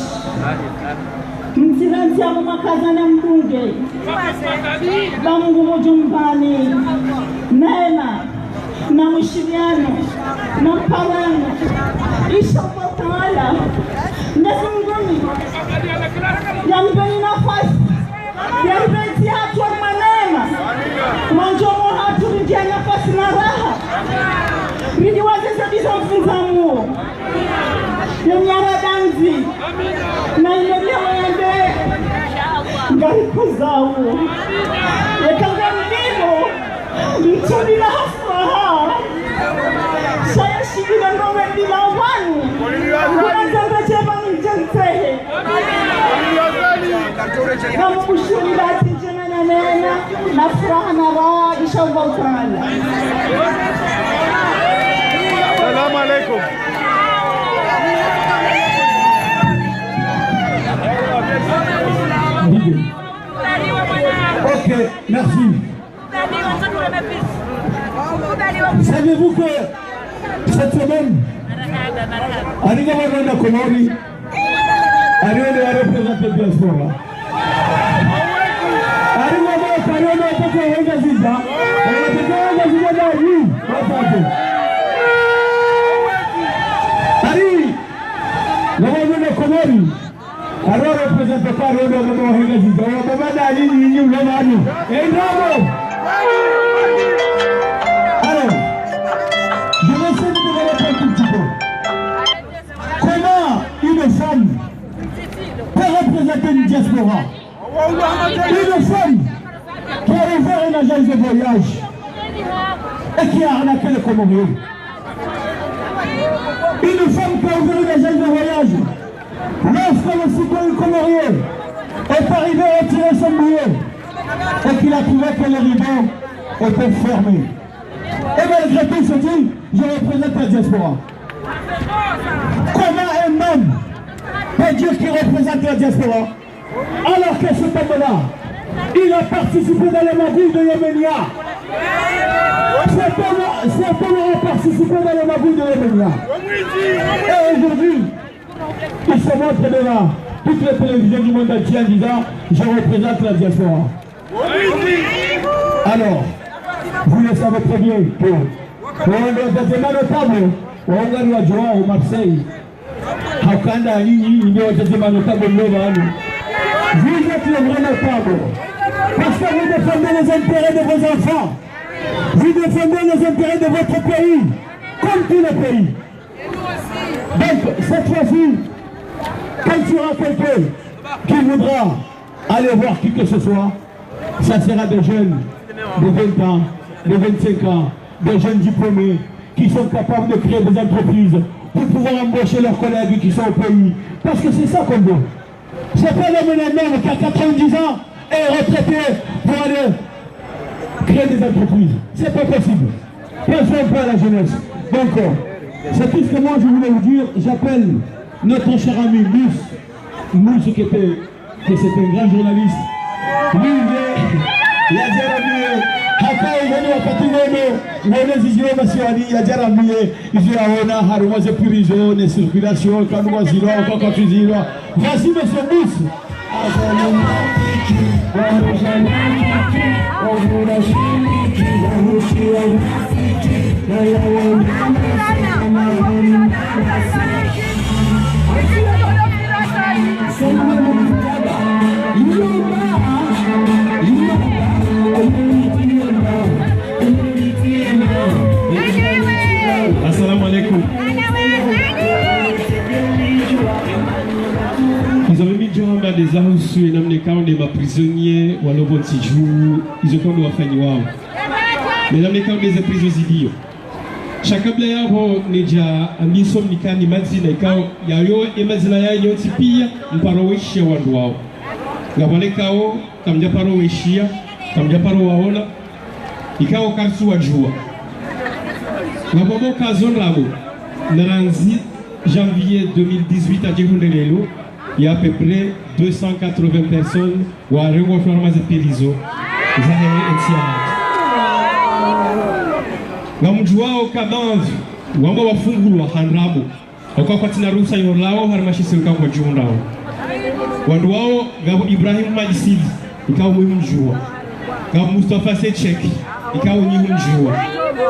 Mtsiranti ya mumakaza na mbunge. Ba Mngu mdjumbani. Neema. Na mshiriano, na mparano. Insha Allah Taala, Mnyezi Mngu ni yampeni nafasi, yampeni hatru mwanema, mwandzo mwa hatru ridja nafasi na raha. Ridi wazeze biza mfundza muo. Yo nyara dandzi. Na ino leo yende. Ngari kuzawo. Yeka ngari limo. Mtsuli na hafuraha. Shaya shikila ngome bila wanu. Kuna zanga chema mjantsehe. Na mkushuri dati jema na neema. Na furaha na raha. Insha Allah Taala. Salamu alaikum. Ok, merci. Savez-vous que cette semaine, ari nga mwana Komori, ari wende wa représenter diaspora. Ari nga mwana, ari wende wa teke wa Ngazidja, wa teke wa Ngazidja na ari, wa teke. Ari, nga Papa Rodo, papa Wahenga Ziza, papa Dani, Nini, Ulomani. Eh, bravo. Alors, je vais essayer de développer un tout petit peu. Comment une femme peut représenter une diaspora ? Une femme qui a ouvert une agence de voyage et qui a arnaqué les Comoriens. Une femme qui a ouvert une agence de voyage, lorsque le citoyen comorien est arrivé retirer son billet et qu'il a trouvé que le rideau était fermé. Et malgré tout, il se dit, je représente la diaspora. Comment un homme peut dire qu'il représente la diaspora ? Alors que cet homme-là, il a participé dans les magouilles de Yemenia. Cet homme, cet homme a participé dans les magouilles de Yemenia. Et aujourd'hui, il se montre devant toutes les télévisions du monde entier en disant, je représente la diaspora. Alors, vous le savez très bien que on a des notable, on a Marseille, Hakanda, Nini, Nini, ndio watetezi wa notable mlo pvanu. Vous êtes le vrai notable. Parce que vous défendez les intérêts de vos enfants. Vous défendez les intérêts de votre pays, comme tous les pays. Donc, cette fois-ci, quand il y aura quelqu'un qui voudra aller voir qui que ce soit, ça sera des jeunes de vingt ans, de vingt-cinq ans, des jeunes diplômés qui sont capables de créer des entreprises pour pouvoir embaucher leurs collègues qui sont au pays. Parce que c'est ça qu'on veut. C'est pas d'amener un homme qui a quatre-vingt-dix ans et retraité pour aller créer des entreprises. C'est pas possible. Pensons un peu à la jeunesse. Donc, euh, c'est tout ce que moi je voulais vous dire. J'appelle notre cher ami Mousse. Mousse qui était, que c'est un grand journaliste. Lui, il est, il a déjà ramené. Hata, il est wakati ngono, ngono zizio masiwani, il a déjà ramené. Izo yaona harumwa ze prison, ne circulation, kanwa zilo, kakati zilo. Voici monsieur Mousse. Assalamu alaikum. Izo mimi ndjo hamba nde zahusu ye namna ikao nde ma prisonniers walo pvo ntsi dju, izo ikao ndo wafanyiwao. Ne namna ikao nde ze prison zilio. Sha kabla yapvo nidja ambiso mnikeni mazina ikao yayo ye mazina yayo yontsi pia mparo weshiya wandru wao. Ngapvo wale ikao kamdja paro weshiya, kamdja paro waona, ikao karitsu wadjua. Ngapvo wabo kazo ndrabo, na randzi janvier deux mille dix-huit hata hundre leo, il y a à peu près deux cent quatre-vingts personnes warengwa harumwa ze prison zahe ntsi ya hatru. Ngamdjuao ukaya wamba wafungulwa ha ndrabo. Waka kwatsina ruhusa yo lawo harumwa she sirikali kwadjihundrao. Wandru wao ngapvo Ibrahim Majisili, ikao mwi humdjua. Ngapvo Mustafa Sechek, ikao nyi humdjua.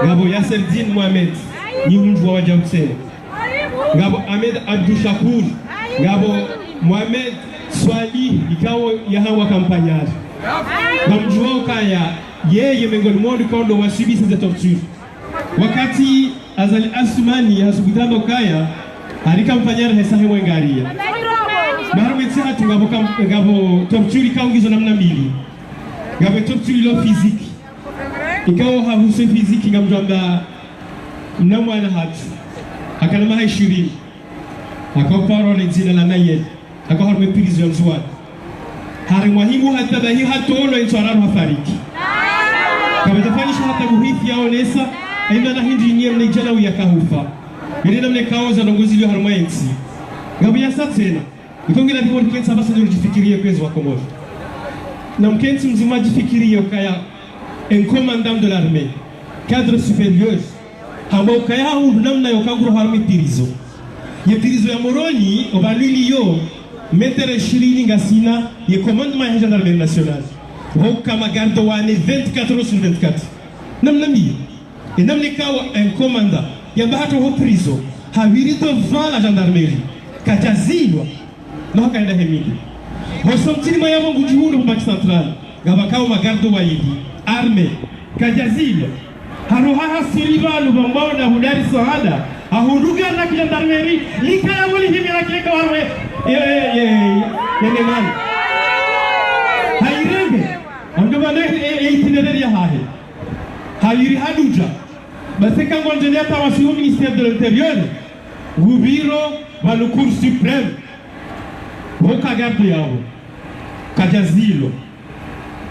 Ngapvo Yaserdine Mohamed, nyi humdjua wadja utsene. Ngapvo Ahmed Abdou Shakur, ngapvo Mohamed Swalih, ikao yahawa kampanyari. Ngamdjuao ukaya yeye mengoni mwa wandru ikao ndo wasubisa ze torture. Wakati Azali Assoumani yasubutu hamba ukaya, hari kampanyari hesa he mwengaria. Harumwa entsi hatru ngapvo kam-, ngapvo torture ikao ngizo namna mbili. Ngapvo torture ilo physique. Ikao hahusu physique ngamdjo amba mna mwana hatru. Hakana maha ishirini. Haka uparwa ne dzina la Nayel. Haka harumwa prison ya Ndzuwani. Harumwa hindru hata bahi hatolwa entsu araru hafariki. Kapvatsi fanyisha hata buhithi yaonesa, haina na hindri nye mna idjana uya kahufa. Yile namna ikao za ndrongoo zilio harumwa entsi. Ngapvo yasa tsena. Ikao ngiyo lazima mkentsi apvasa nyi mdjifikiriye kwezi wa Komori. Na mkentsi mdzima adjifikiriye ukaya un commandant de l'armée, cadre supérieur, hamba ukaya hahundru namna yo kanguro harumwa prison. Ye prison ya Moroni, opvanu iliyo, mètres ishirini ngasina, ye commandement ya gendarmerie nationale. Pvo uka ma gardes wane vingt-quatre heures sur vingt-quatre. Namna mbi. E namna ikao un commandant, yamba hatru ho prison, hapviri devant la gendarmerie, kadjazilwa, no hakaenda hemili. Ho centre mwa yapvo ngudjihundru Banque Centrale. Ngapvakao magarde waili. Armée. Kadjazilo. Haruha hasiri pvanu pvamwao na hudari saada. Hahundru gari la kigendarmerie. Lika yapvo lihimi la kileka warwe. Ye, ye, ye, ye, ye, ne mali. Hayirenge. Ando pvanu e, e, e itinéraire yahahe. Hayiri hadudja. Basi eka ngondjeni hata wasi ho ministère de l'Intérieur, ngupviro pvanu Cour suprême, pvoka garde yapvo, kadjazilo.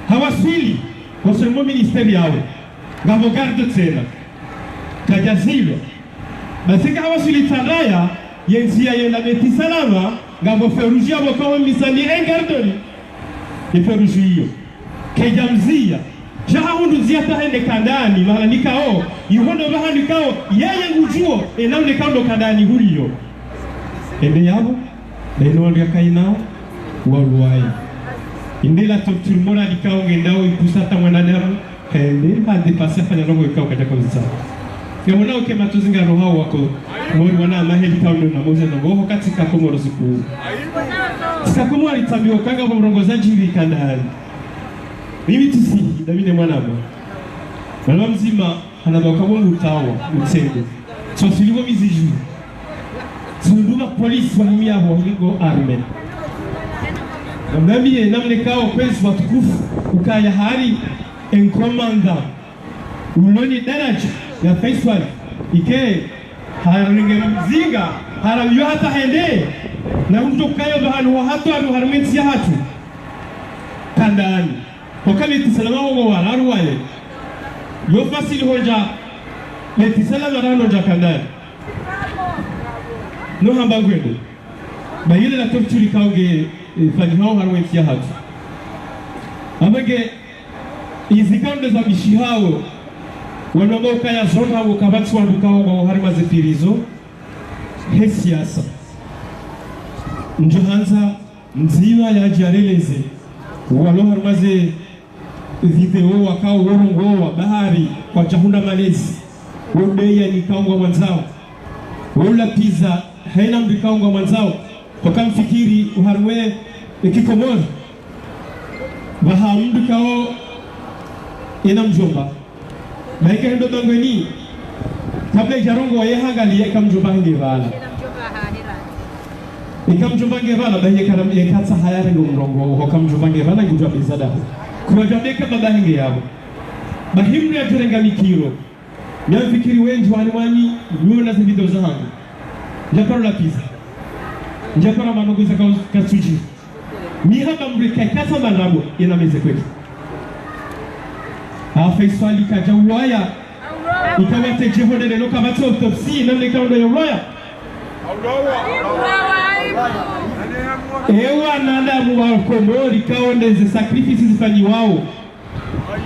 Hawaswili, waswili mo ministère yapvo, ngapvo garde tsena, kadjazilo. Basi eka hawaswili Tsandraya, ye ndziya yenda Beit Salam, ngapvo feu rouge yapvo kawo misani e garde ni. Ye feu rouge iyo. Kedja mziya. Sha hahundru ndziya hata hende kandani, mahala nikao, iho ndo pvahanu ikao, yeye ngudjuo, ena ule kao ndo kandani huliyo. Ende yapvo, beno wandru yakainao, warwaye. Inde la torture morale ikao ngendao ikusa hata mwanadamu, hende, hande pasi hafanya ndrongo ikao kadjaka uzisa. Ngamwonao ke matsozi ngarohao wako, mori wana maheli kao ndo na moze ndrongo, ho katika Komoro siku. Sika Komoro itsambiwa kanga pvo mrongo za djiri kandani. Mimi tsisi, damine mwanama. Mwana mdzima, hanamba uka bo mutawa, mtsende. Tsosiliwo mizidju. Tsunduma polisi wa himi yapvo, himi ngo armée. Ngamwambiye, namnekao kwezi watukufu, ukaya hari, en commandant. Uloni daraja ya Faisal, ike, harenge mzinga, harawiyo hata hende, na mdru kayo pvahanu wa hatwari harumwa entsi yahatru. Kandani. Hoka Beit Salam wo wararu waye. Yo fasili hondja Beit Salam wararu hondja kandani. No hamba ngwendo. Ba yile la torture ikao nge, eh, fanyihao harumwa entsi yahatru. Amba nge, izi ikao nde zabishihao, wanu wamba ukaya zonda wo kapvatsi wandru ikao ngwao harumwa ze prison, he siasa. Ndjo handza, mdzima yadje yareleze, walo harumwa ze video wakao worongowa bahari kwadjahundra malezi. Wo ndeya ni ikao ngwamwandzao. Wo lapviza haina mdru ikao ngwamwandzao. Hoka mfikiri oharumwa e Kikomori. Pvaha mdru ikao ena mdjomba. Ba ika hendo bangweni. Kabla idjarongowa ye hangaliya ika mdjomba henge pvala. Ika mdjomba nge pvala, ba ye kara, ye katsaha yarenge mrongo, hoka mdjomba nge pvala, ngudjo beza daho. Kwadjo beka baba henge yapvo. Ba himri yadjorenga mikiro. Nyamfikiri wendji wani wani, nyona ze video zahangu. Ndjaparo lapviza. Ndjaparo manogo za ka, katsudji. Ni hamba mdru ika ikatsa mandrabo, yena meze kweli. Ha Faisal kadja uwaya. Ika watedje hondele no kapvatsi autopsie, namna ikao ndo ya uwaya. Ewa wanadamu wa Komori ikao nde ze sacrifices zifanyiwao.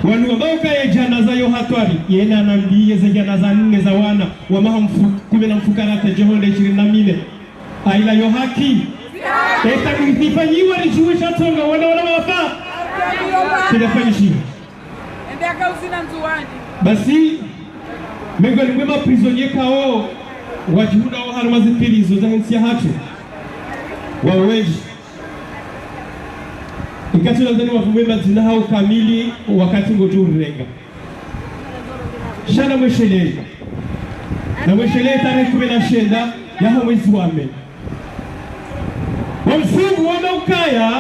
Wanu wamba uka ye djanaza yo hatwari, yena nambiye ze djanaza nne za wana, wa maha mfu, kume na mfukare tedje honde ishirini na mine. Aila yo haki. Eta kuifanyiwa ridjuwe sha tsonga wana wana wafa. Kila fanyishiwa. Basi, mengoni mwe ma prisonniers ikao, wadjihundrao harumwa ze prison zahe ntsi yahatru. Wao wendji. Ikatsu lazani wapvumwe madzina hao kamili wakati ngodjo urenga. Sha namweshelee. Namweshelee tarehi kume na shenda yaho mwezi wa mai. Wamfungu wamba ukaya,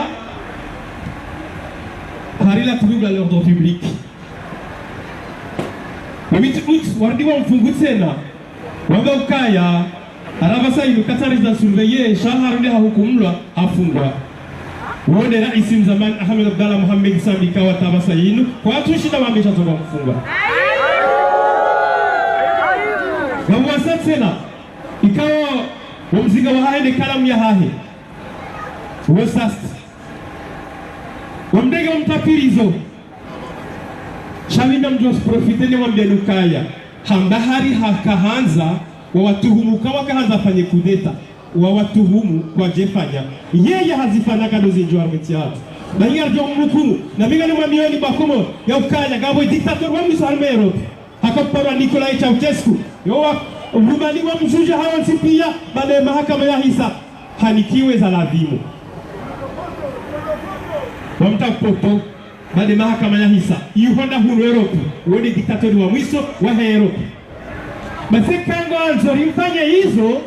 hari la trouble à l'ordre public. Wamiti uti, warudi wamfungu tsena. Wamba ukaya, hata pvasa inu katsaridza surveiller, sha harudi hahukumulwa, hafungwa. Wo nde raisi mzamani Ahmed Abdallah Mohamed Sambi ikao hata pvasa inu, kwatsu shinda wambe sha tso wamfunga. Ngapvo wasaya tsena, ikao wo mzinga wahahe ne kalamu yahahe. Wo sasti. Wamdenge wamtapvirizo. Sha mi namdjo profiter ne wambiye ukaya. Hamba hari hakahandza, wawatuhumu ka wakahandza fanye kudeta. Wawatuhumu kwadjefanya. Yeye hazifanya kado zindji harumwa entsi yahatru. Ba nyi ardjo mhukumu. Na mi ngamwambiyo ni ba Komori ya ukaya ngapvo dictateur wa mwiso harumwa Europe. Haka uparwa Nicolae Ceausescu. Yo wa, Rumani wamdjudja hawontsi piya, baada ye mahakama yahisa, hanikiwe za ladhimu. Wamtria poto, baada mahakama yahisa. Yihondra hunu Europe, wo nde dictateur wa mwiso wahe Europe. Basi eka ngwandzo rimfanye izo,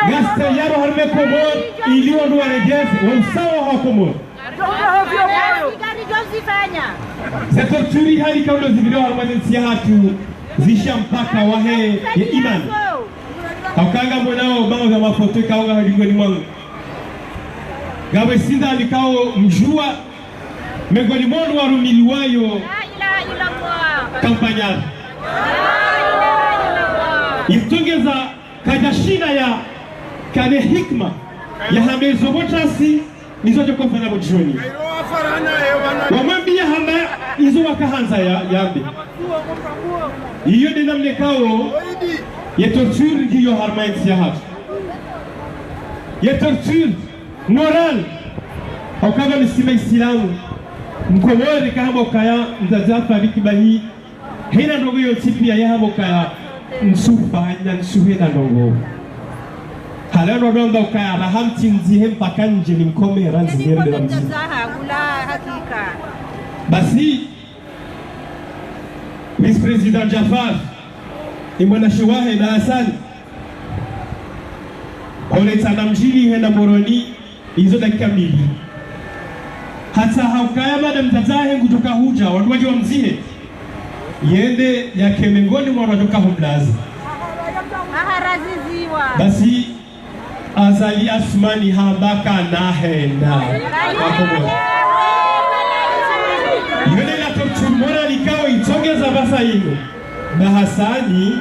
ngasi tayari harumwa Komori, ili wandru waregeze, wo usawa wa Komori. Ze torture hali ikao ndo zipviriwao harumwa ze ntsi yahatru, zisha mpaka wahe ye imani. Hauka ngamwonao baadhwi ya mafoto ikao nga hali ngoni mwangu. Ngapvo sindani ikao mdjuwa, mengoni mwa wandru warumiliwayo kampanyari. Itongeza kadjashinda ya kane hikima ya hambe zo pvo tasi, nizo djo kofanya pvo djoni. Wamwambia hamba izo wakahandza ya, yambe. Iyo nde namna ikao ye torture ngiyo harumwa ye ntsi yahatru. Ye torture morale. Hauka pvanu sima Isilamu, Mkomori kahamba ukaya mdzadze hafariki bahi, hena ndrongoo yontsi pia yahamba ukaya ntsufanya, ntsuhena ndrongoo. Halafu ndo wamba ukaya raha mtsindzihe mpaka ndje nimkome randzi nende la mzima. Basi, vice-président Djaffar, ye mwanamshe wahe na Hassan, ole tsana mdjini hwenda Moroni, izo dakika mbili. Hata haukaya madame dzadze hahe ngudjoka hudja, wandru wadje wamdzihe. Yende yake mengoni mwa wandru wadjoka humlaza. Basi, Azali Assoumani hamba kana henda. Wakomori. Iyo nde la torture morale ikao itsongeza pvasa inu. Ba Hasani,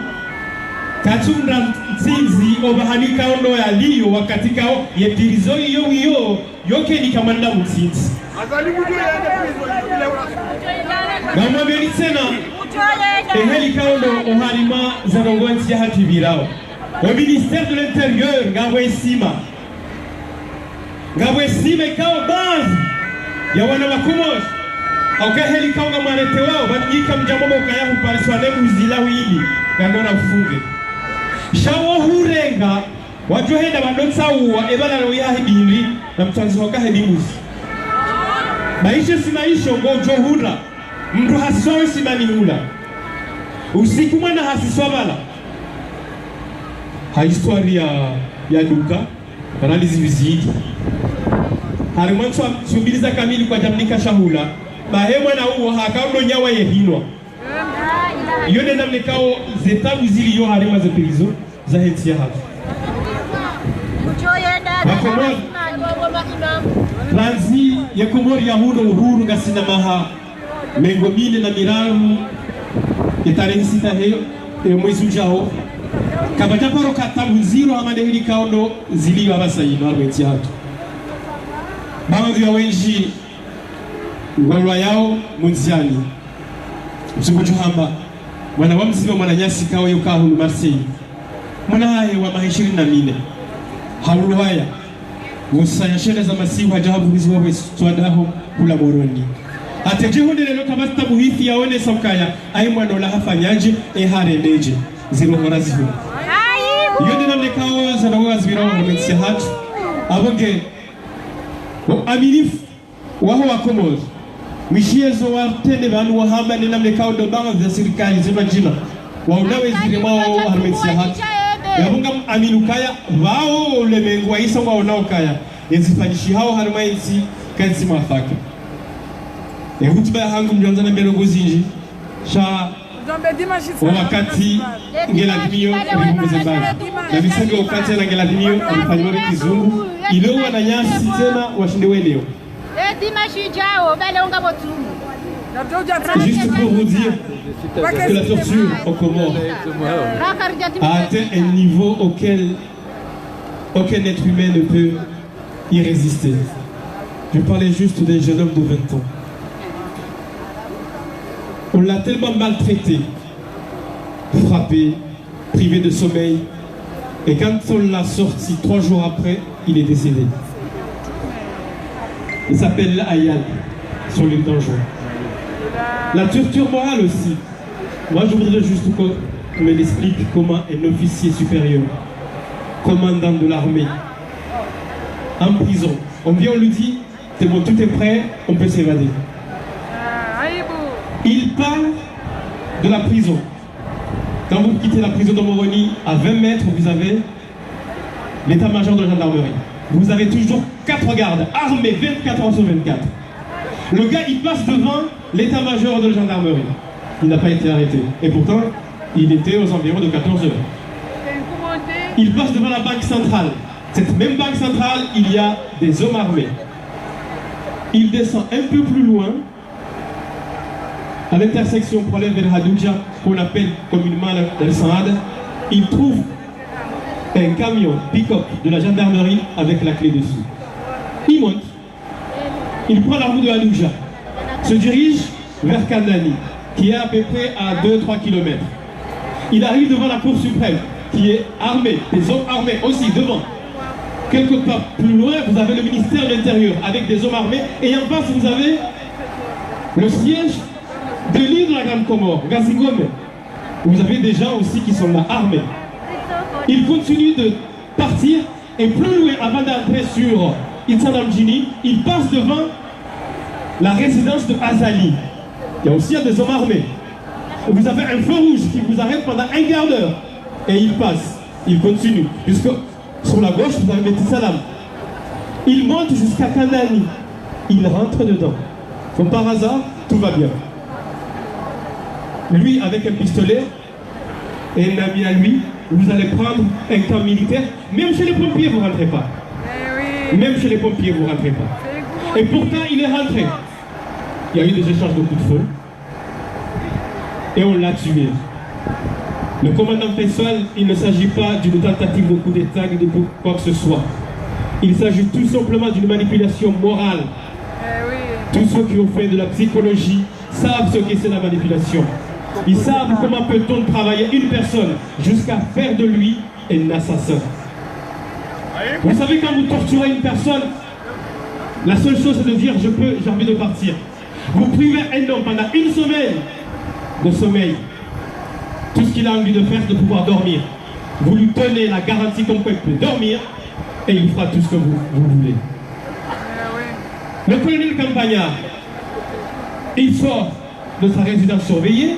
katsundra mtsindzi opvahanu ikao ndo yaliyo wakati ikao ye prison iyo iyo, yo keni kamanda mtsindzi. Ngamwambieni tsena, eheli ikao ndo oharumwa ze ndrongoo ntsi yahatru ipvirao. Wo ministère de l'Intérieur, ngapvo isima. Ngapvo isima ikao baadhwi ya wana wa Komori, hauka heli ikao ngamwaretewao, pvanu ika mdjambo mokaya hupariswa ne mbuzi la wili, ngandona ufunge. Sha wo hurenga, wadjo henda wandotsa uwa, epvala lo iha hibindri, na mtsandzi waka hedi mbuzi. Maisha si maisha, ngodjo hura, mndru hasiswa we simani hula. Usiku mwana hasiswa pvala. Ha histoire ya, ya duka, paralizi vizidi. Harumwa ntswa, ntswa mbili za kamili kwadjamnika shahula. Bahi mwana uwo haka ndo nyawa yehinwa. Iyo nde namna ikao ze tabu ziliyo harumwa ze prison zahe ntsi yahatru. Wakomori. Randzi ye Komori yahundra uhuru ngasina maha mengo mine na miraru, ye tarehi sita heyo, e mwezi udjao. Kapvadja paro ka tabu ndziro hama nde heli ikao ndo ziliyo apvasa inu harumwa ye ntsi yahatru. Baadhwi ya wendji ngwalwayao mundziani. Mzungu djo hamba, mwana wa mdzima mwananyasi ikao yo ka hunu Marseille. Mwana hahe wa maha ishirini na mine. Haulwaya. Wusaya shenda za masihu hadja hapvuliziwa pvwe swadaho hula Moroni. Hata dje hunde lelo kapvatsi tabu hifi yaonesa ukaya, ayi mwana ola hafanyadje, e harendedje. Zilo hora zihula. Iyo nde namna ikao ze ndrongoo zipvirao harumwa ye ntsi yahatru. Apvo nge, wo aminifu waho Wakomori. Mwishiye zo watrende pvanu wahamba nde namna ikao ndo baadhwi ya sirikali zipvadjina. Waona wezire mwawo harumwa ye ntsi yahatru. Yapvo ngamwamini ukaya, pvao ulemengu wa isa ngwaonao ukaya, ezifanyishihao harumwa ye ntsi, kazitsi mwafaka. Ye hutuba yahangu mdjwandza nambe ndrongoo zindji, sha wo wakati ngeladhimiyo ripvumbuze mbali. Na misenge wakati na ngeladhimiyo rifanye mwa kizungu, ile wananyasi tsena washinde weneo. Juste pour vous dire que la torture aux Comores a atteint un niveau auquel aucun être humain ne peut y résister. Je parlais juste d'un jeune homme de vingt ans. On l'a tellement maltraité, frappé, privé de sommeil, et quand on l'a sorti trois jours après, il est décédé. Il s'appelle Ayad, sur l'île d'Anjouan. La torture morale aussi. Moi, je voudrais juste qu'on me l'explique comment un officier supérieur, commandant de l'armée, en prison, on vient, on lui dit, C'est bon, tout est prêt, on peut s'évader. Il parle de la prison. Quand vous quittez la prison de Moroni, à vingt mètres, vous avez l'état-major de la gendarmerie. Vous avez toujours quatre gardes armés vingt-quatre heures sur vingt-quatre. Le gars, il passe devant l'état-major de la gendarmerie. Il n'a pas été arrêté. Et pourtant, il était aux environs de quatorze heures. Il passe devant la banque centrale. Cette même banque centrale, il y a des hommes armés. Il descend un peu plus loin, à l'intersection pour aller vers Hadoudja, qu'on appelle communément la, la Saada. Il trouve un camion pick-up de la gendarmerie avec la clé dessus. Il monte. Il prend la route de Hadoudja, se dirige vers Kandani, qui est à peu près à deux trois kilomètres. Il arrive devant la Cour suprême, qui est armée, des hommes armés aussi devant. Quelque part plus loin, vous avez le ministère de l'Intérieur avec des hommes armés. Et en face, vous avez le siège de l'île de la Grande Comore, Ngazingombe. Vous avez des gens aussi qui sont là, armés. Il continue de partir et plus loin, avant d'entrer sur Itsandra Mdjini, il passe devant la résidence de Azali. Il y a aussi des hommes armés. Vous avez un feu rouge qui vous arrête pendant un quart d'heure. Et il passe, il continue. Puisque sur la gauche, vous avez Beit Salam. Il monte jusqu'à Kandani. Il rentre dedans. Comme par hasard, tout va bien. Lui, avec un pistolet, et un ami à lui, vous allez prendre un camp militaire. Même chez les pompiers, vous rentrez pas. Eh oui. Même chez les pompiers, vous rentrez pas. Et pourtant, il est rentré. Il y a eu des échanges de coups de feu. Et on l'a tué. Le commandant Faisal, il ne s'agit pas d'une tentative de coup d'État ni de quoi que ce soit. Il s'agit tout simplement d'une manipulation morale. Eh oui. Tous ceux qui ont fait de la psychologie savent ce que c'est la manipulation. Ils savent comment peut-on travailler une personne jusqu'à faire de lui un assassin. Vous savez, quand vous torturez une personne, la seule chose, c'est de dire, je peux, j'ai envie de partir. Vous privez un homme pendant une semaine de sommeil. Tout ce qu'il a envie de faire, c'est de pouvoir dormir. Vous lui donnez la garantie comme quoi il peut dormir et il fera tout ce que vous, vous voulez. Le colonel Campagnard, il sort de sa résidence surveillée,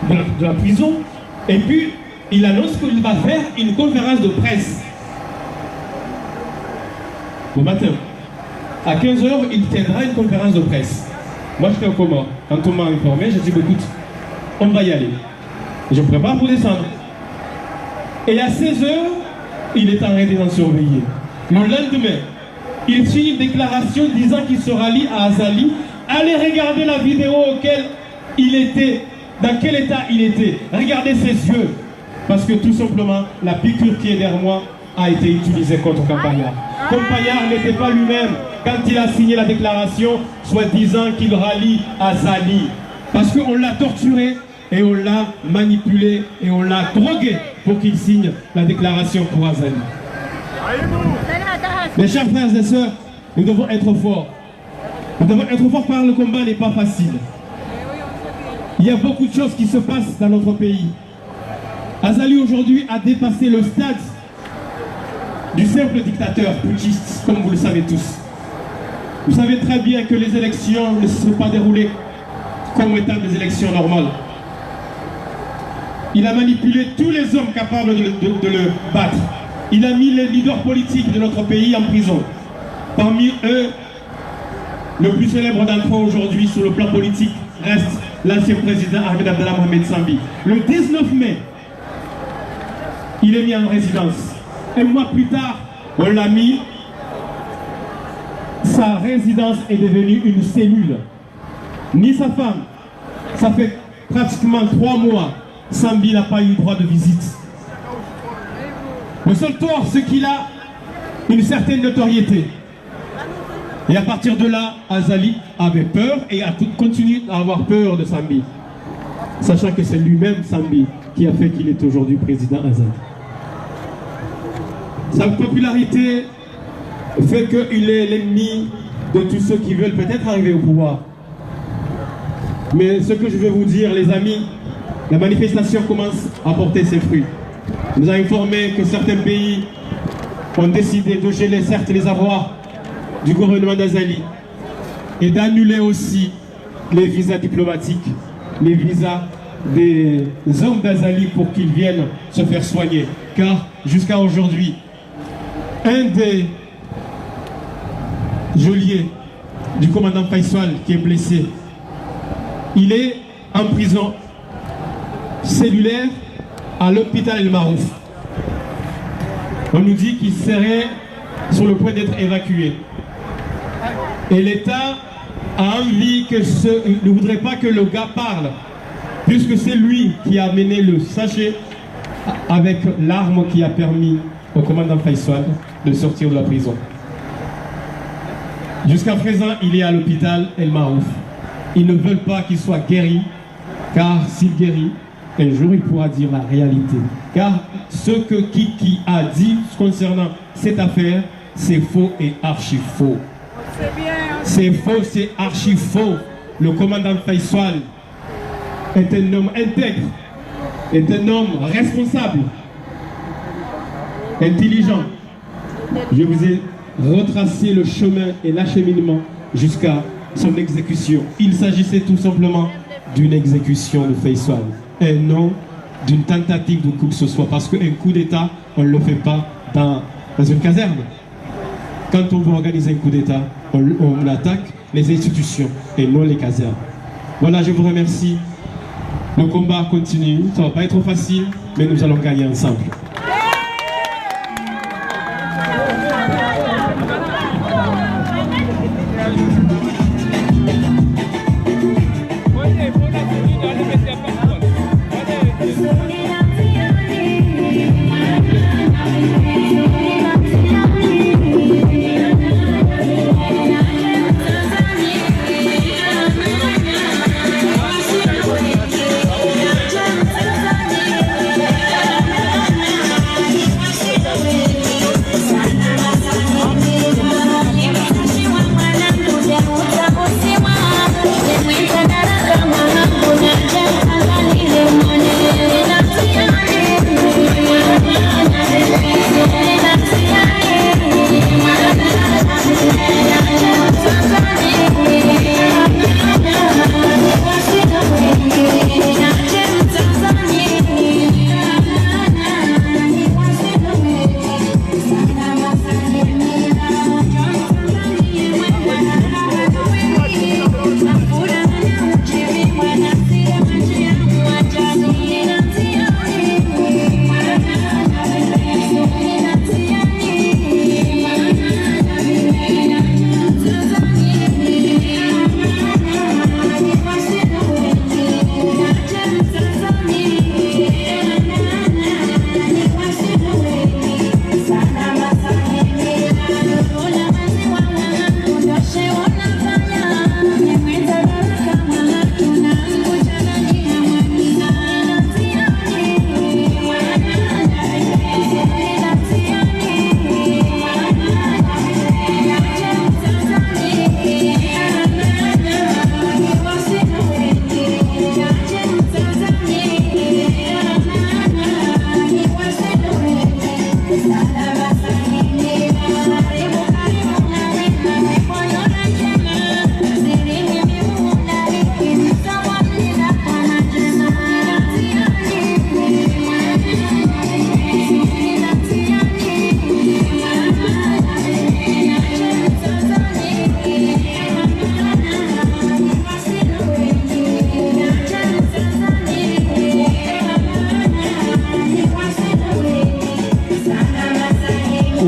de la, de la prison, et puis il annonce qu'il va faire une conférence de presse le matin. À quinze heures, il tiendra une conférence de presse. Moi, j'étais au Comores. Quand on m'a informé, j'ai dit, bah, écoute, on va y aller. Je me prépare pour descendre. Et à seize heures, il est en résidence surveillée. Le lendemain, il signe une déclaration disant qu'il se rallie à Azali. Allez regarder la vidéo auquel il était, dans quel état il était. Regardez ses yeux. Parce que tout simplement, la piqûre qui est derrière moi a été utilisée contre Campagnard. Campagnard n'était pas lui-même quand il a signé la déclaration, soi-disant qu'il rallie Azali. Parce qu'on l'a torturé et on l'a manipulé et on l'a drogué pour qu'il signe la déclaration pour Azali. Mes chers frères et sœurs, nous devons être forts. Nous devons être forts car le combat n'est pas facile. Il y a beaucoup de choses qui se passent dans notre pays. Azali aujourd'hui a dépassé le stade du simple dictateur putschiste, comme vous le savez tous. Vous savez très bien que les élections ne se sont pas déroulées comme étant des élections normales. Il a manipulé tous les hommes capables de, de- de le battre. Il a mis les leaders politiques de notre pays en prison. Parmi eux, le plus célèbre d'entre eux aujourd'hui sur le plan politique reste l'ancien président Ahmed Abdallah Mohamed Sambi. Le dix-neuf mai, il est mis en résidence. Un mois plus tard, on l'a mis. Sa résidence est devenue une cellule. Ni sa femme, ça fait pratiquement trois mois, Sambi n'a pas eu droit de visite. Le seul tort, c'est qu'il a une certaine notoriété. Et à partir de là, Azali avait peur et a tout- continue à avoir peur de Sambi, sachant que c'est lui-même, Sambi, qui a fait qu'il est aujourd'hui président Azali. Sa popularité fait qu'il est l'ennemi de tous ceux qui veulent peut-être arriver au pouvoir. Mais ce que je veux vous dire, les amis, la manifestation commence à porter ses fruits. On nous a informé que certains pays ont décidé de geler, certes, les avoirs du gouvernement d'Azali. et d'annuler aussi les visas diplomatiques, les visas des hommes d'Azali pour qu'ils viennent se faire soigner. Car jusqu'à aujourd'hui, un des geôliers du commandant Faisal qui est blessé, il est en prison cellulaire à l'hôpital El Maarouf. On nous dit qu'il serait sur le point d'être évacué. Et l'État a envie que ce, ne voudrait pas que le gars parle, puisque c'est lui qui a amené le sachet avec l'arme qui a permis au commandant Faisal de sortir de la prison. Jusqu'à présent, il est à l'hôpital El Maarouf. Ils ne veulent pas qu'il soit guéri, car s'il guérit, un jour il pourra dire la réalité. Car ce que Kiki a dit concernant cette affaire, c'est faux et archi faux. C'est faux, c'est archi faux. Le commandant Faisal est un homme intègre, est un homme responsable, intelligent. Je vous ai retracé le chemin et l'acheminement jusqu'à son exécution. Il s'agissait tout simplement d'une exécution de Faisal, et non d'une tentative de coup que ce soit, parce qu'un coup d'État, on ne le fait pas dans, dans une caserne. Quand on veut organiser un coup d'État, on, on attaque les institutions et non les casernes. Voilà, je vous remercie. Le combat continue, ça va pas être facile, mais nous allons gagner ensemble.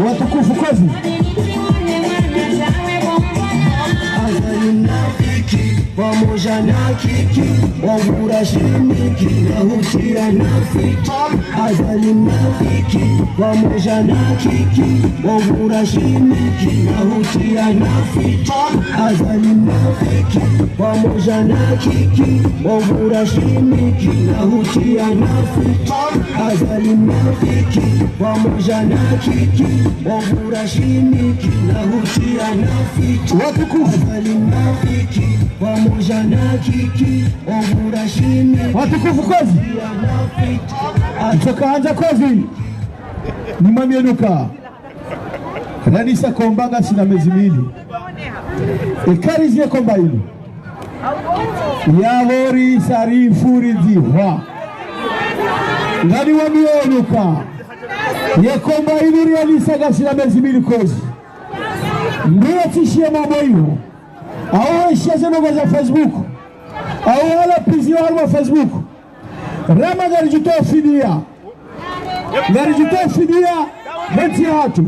Watukufu, kwezi. Azali mnafiki, pamoja na Kiki, wangura shimiki, na hutia nafiki. Azali mnafiki, pamoja na Kiki, wangura shimiki, na hutia nafiki. Azali mnafiki, pamoja na Kiki, wangura shimiki, na hutia nafiki. Azali mnafiki, pamoja na Kiki, wangura shimiki, na hutia nafiki. Watukufu. Azali mnafiki, pamoja na Kiki, wangura shimiki. Watukufu, kwezi. Mtsoka handza, kwezi. Nimwambiye nuka. Ranisa komba ngasina mezi mili. Ikarizie komba inu. Yapvo risarifu ridzihwa. Ngani wambiyo nuka. Ye komba inu rialisa ngasi na mezi mili kozi. Mndru yatsishiye mambo iho. Au waishiya ze ndrongoo za Facebook. Au wala pizi wa harumwa Facebook. Rama ngaridjo towa fidiya. Ngaridjo towa fidiya, he ntsi yahatru.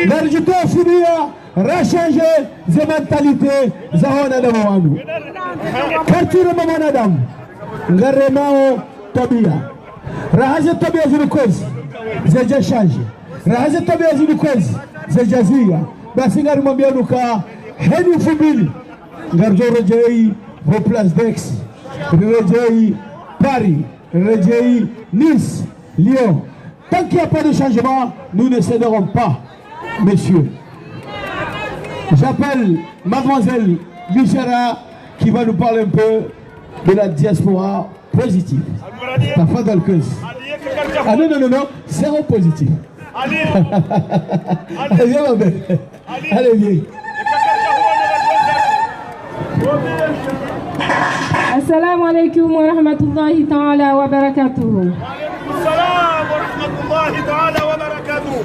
Ngaridjo towa fidiya, rashanje ze mentalité za wanadamu wanu. Karitsirema mwanadamu, ngaremao twabiya. Raha ze twabiya zinu kozi, zidja shanje. Raha ze twabiya zinu kozi, zidja ziya. Basi ngarimwambiyo nuka, heni mfumbili. Ngaridjo redjeyi, ho Place d'Aix. Riredjeyi, Paris. Redjeyi, Nice, Lyon. Tant qu'il n'y a pas de changement, nous ne céderons pas, messieurs. J'appelle mademoiselle Michela qui va nous parler un peu de la diaspora positive. Tafadhal, Chris. Ah non, non, non, non, zéro positif. Allez, viens, ma belle. Allez, viens. Assalamu alaikum wa rahmatullahi ta'ala wa barakatuh. Wa alaikum salam wa rahmatullahi ta'ala wa barakatuh.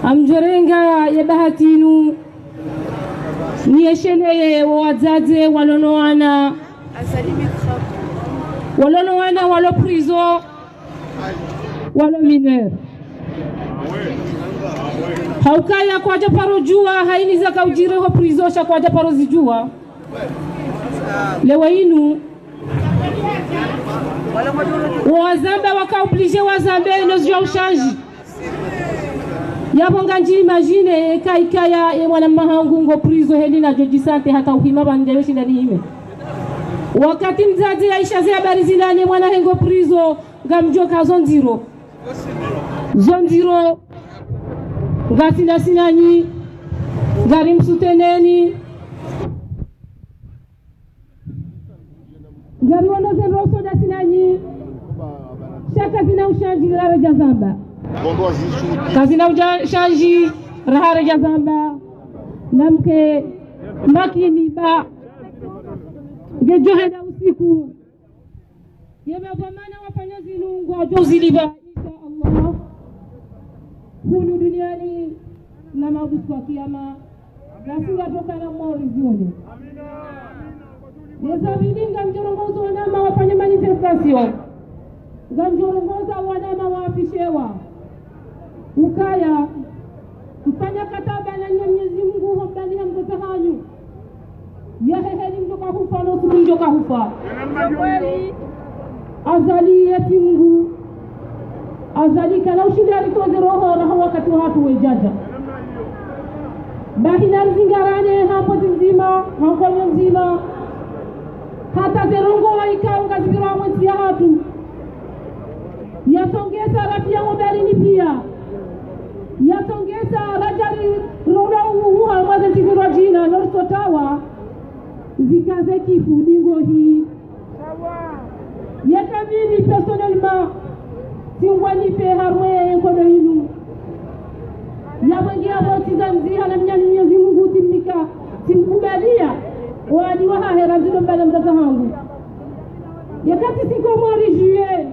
Ngamdjorenga ye bahati inu, niyesheleye wo wadzadze walo no wana, walo no wana walo prison, walo mineur. Haukaya kwadja paro djuwa, haini zaka udjiri ho prison sha kwadja paro zidjuwa. Leo inu, wo wazamba waka obligé wazambe no zidjuwa ushanji. Yapvo ngamdji imaginer, eka ikaya, ye mwana mma hangu ngo prison, heli nadjo djisante hata uhima pvanu ndjayoshinda nihime. Wakati mdzadze yaishiya ze habari zila ne mwana he ngo prison, ngamdjoka zo ndziro. Zo ndziro, ngasi nasi nanyi, ngarimsouteneni. Ngariono ze ndrongoo nasi nanyi, sha kazina ushanji raha redja zamba. Kazina ushanji raha redja zamba. Namke makini ba. Ngedjo henda usiku. Ye mapvamana wafanya zinu ngwadjo zilipva, insha Allah. Hunu duniani na mabusu wa kiyama. Nasi ngatsoka na mori zione. Ye za pvili ngamdjorongoza wanama wafanya manifestation. Ngamdjorongoza wanama waafishewa. Ukaya, mfanya kataba na Mwenyezi Mungu ho mbani ya mtoto hanyu. Yaheheni mdjoka hufa, no usiku mdjoka hufa. Azali yeti Mungu. Azali kana ushindi aritoze roho raha wakati wahatru wedjadja. Bahi narizingarane ha mpodzi ndzima, ha nkonyo ndzima. Hata ze ndrongoo ikao ngazipvirao mwe ntsi yahatru. Yatsongeza rafi ya mobarini pia. Yatsongeza radjari rola uhu ha mwaze ntsi zirwa djina, no ritsotawa. Zikaze kifu dingo hii. Yeka mimi personnellement, tsingwanife harumwa ye nkodo inu. Yapvo ngiya pvo tsi za ndziha na mnyani Mwenyezi Mungu tsimnika, tsimkubalia, wadi wa hahera ndzilo mbala mdzadze hangu. Yeka tsi si Komori juillet,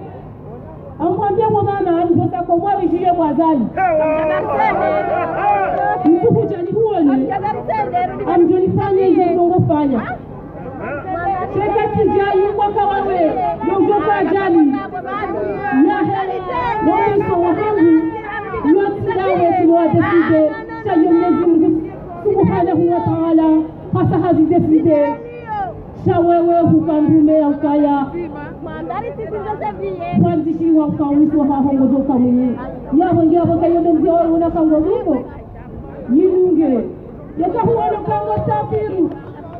ngamwambia bo mama, ngamdjosa Komori juillet bo Azali. Mtu hudja nihuone, ngamdjonifanya izo ndrongoo fanya. Sheka tsidjayi mwaka wawe, ngamdjoka djali. Yahe, mwiso wahangu, notsi dawe tsi no wa décider, sha yo Mwenyezi Mungu Subhanahu wa Ta'ala, hasa hazi décider. Sha wewe huka mrume ya ukaya. Hwandzishiwa uka uso haho ngodjoka mwenye. Yapvo ngiya pvo kayo ndo mze wawe una kango duko. Yinunge. Yeka huono kango safiru.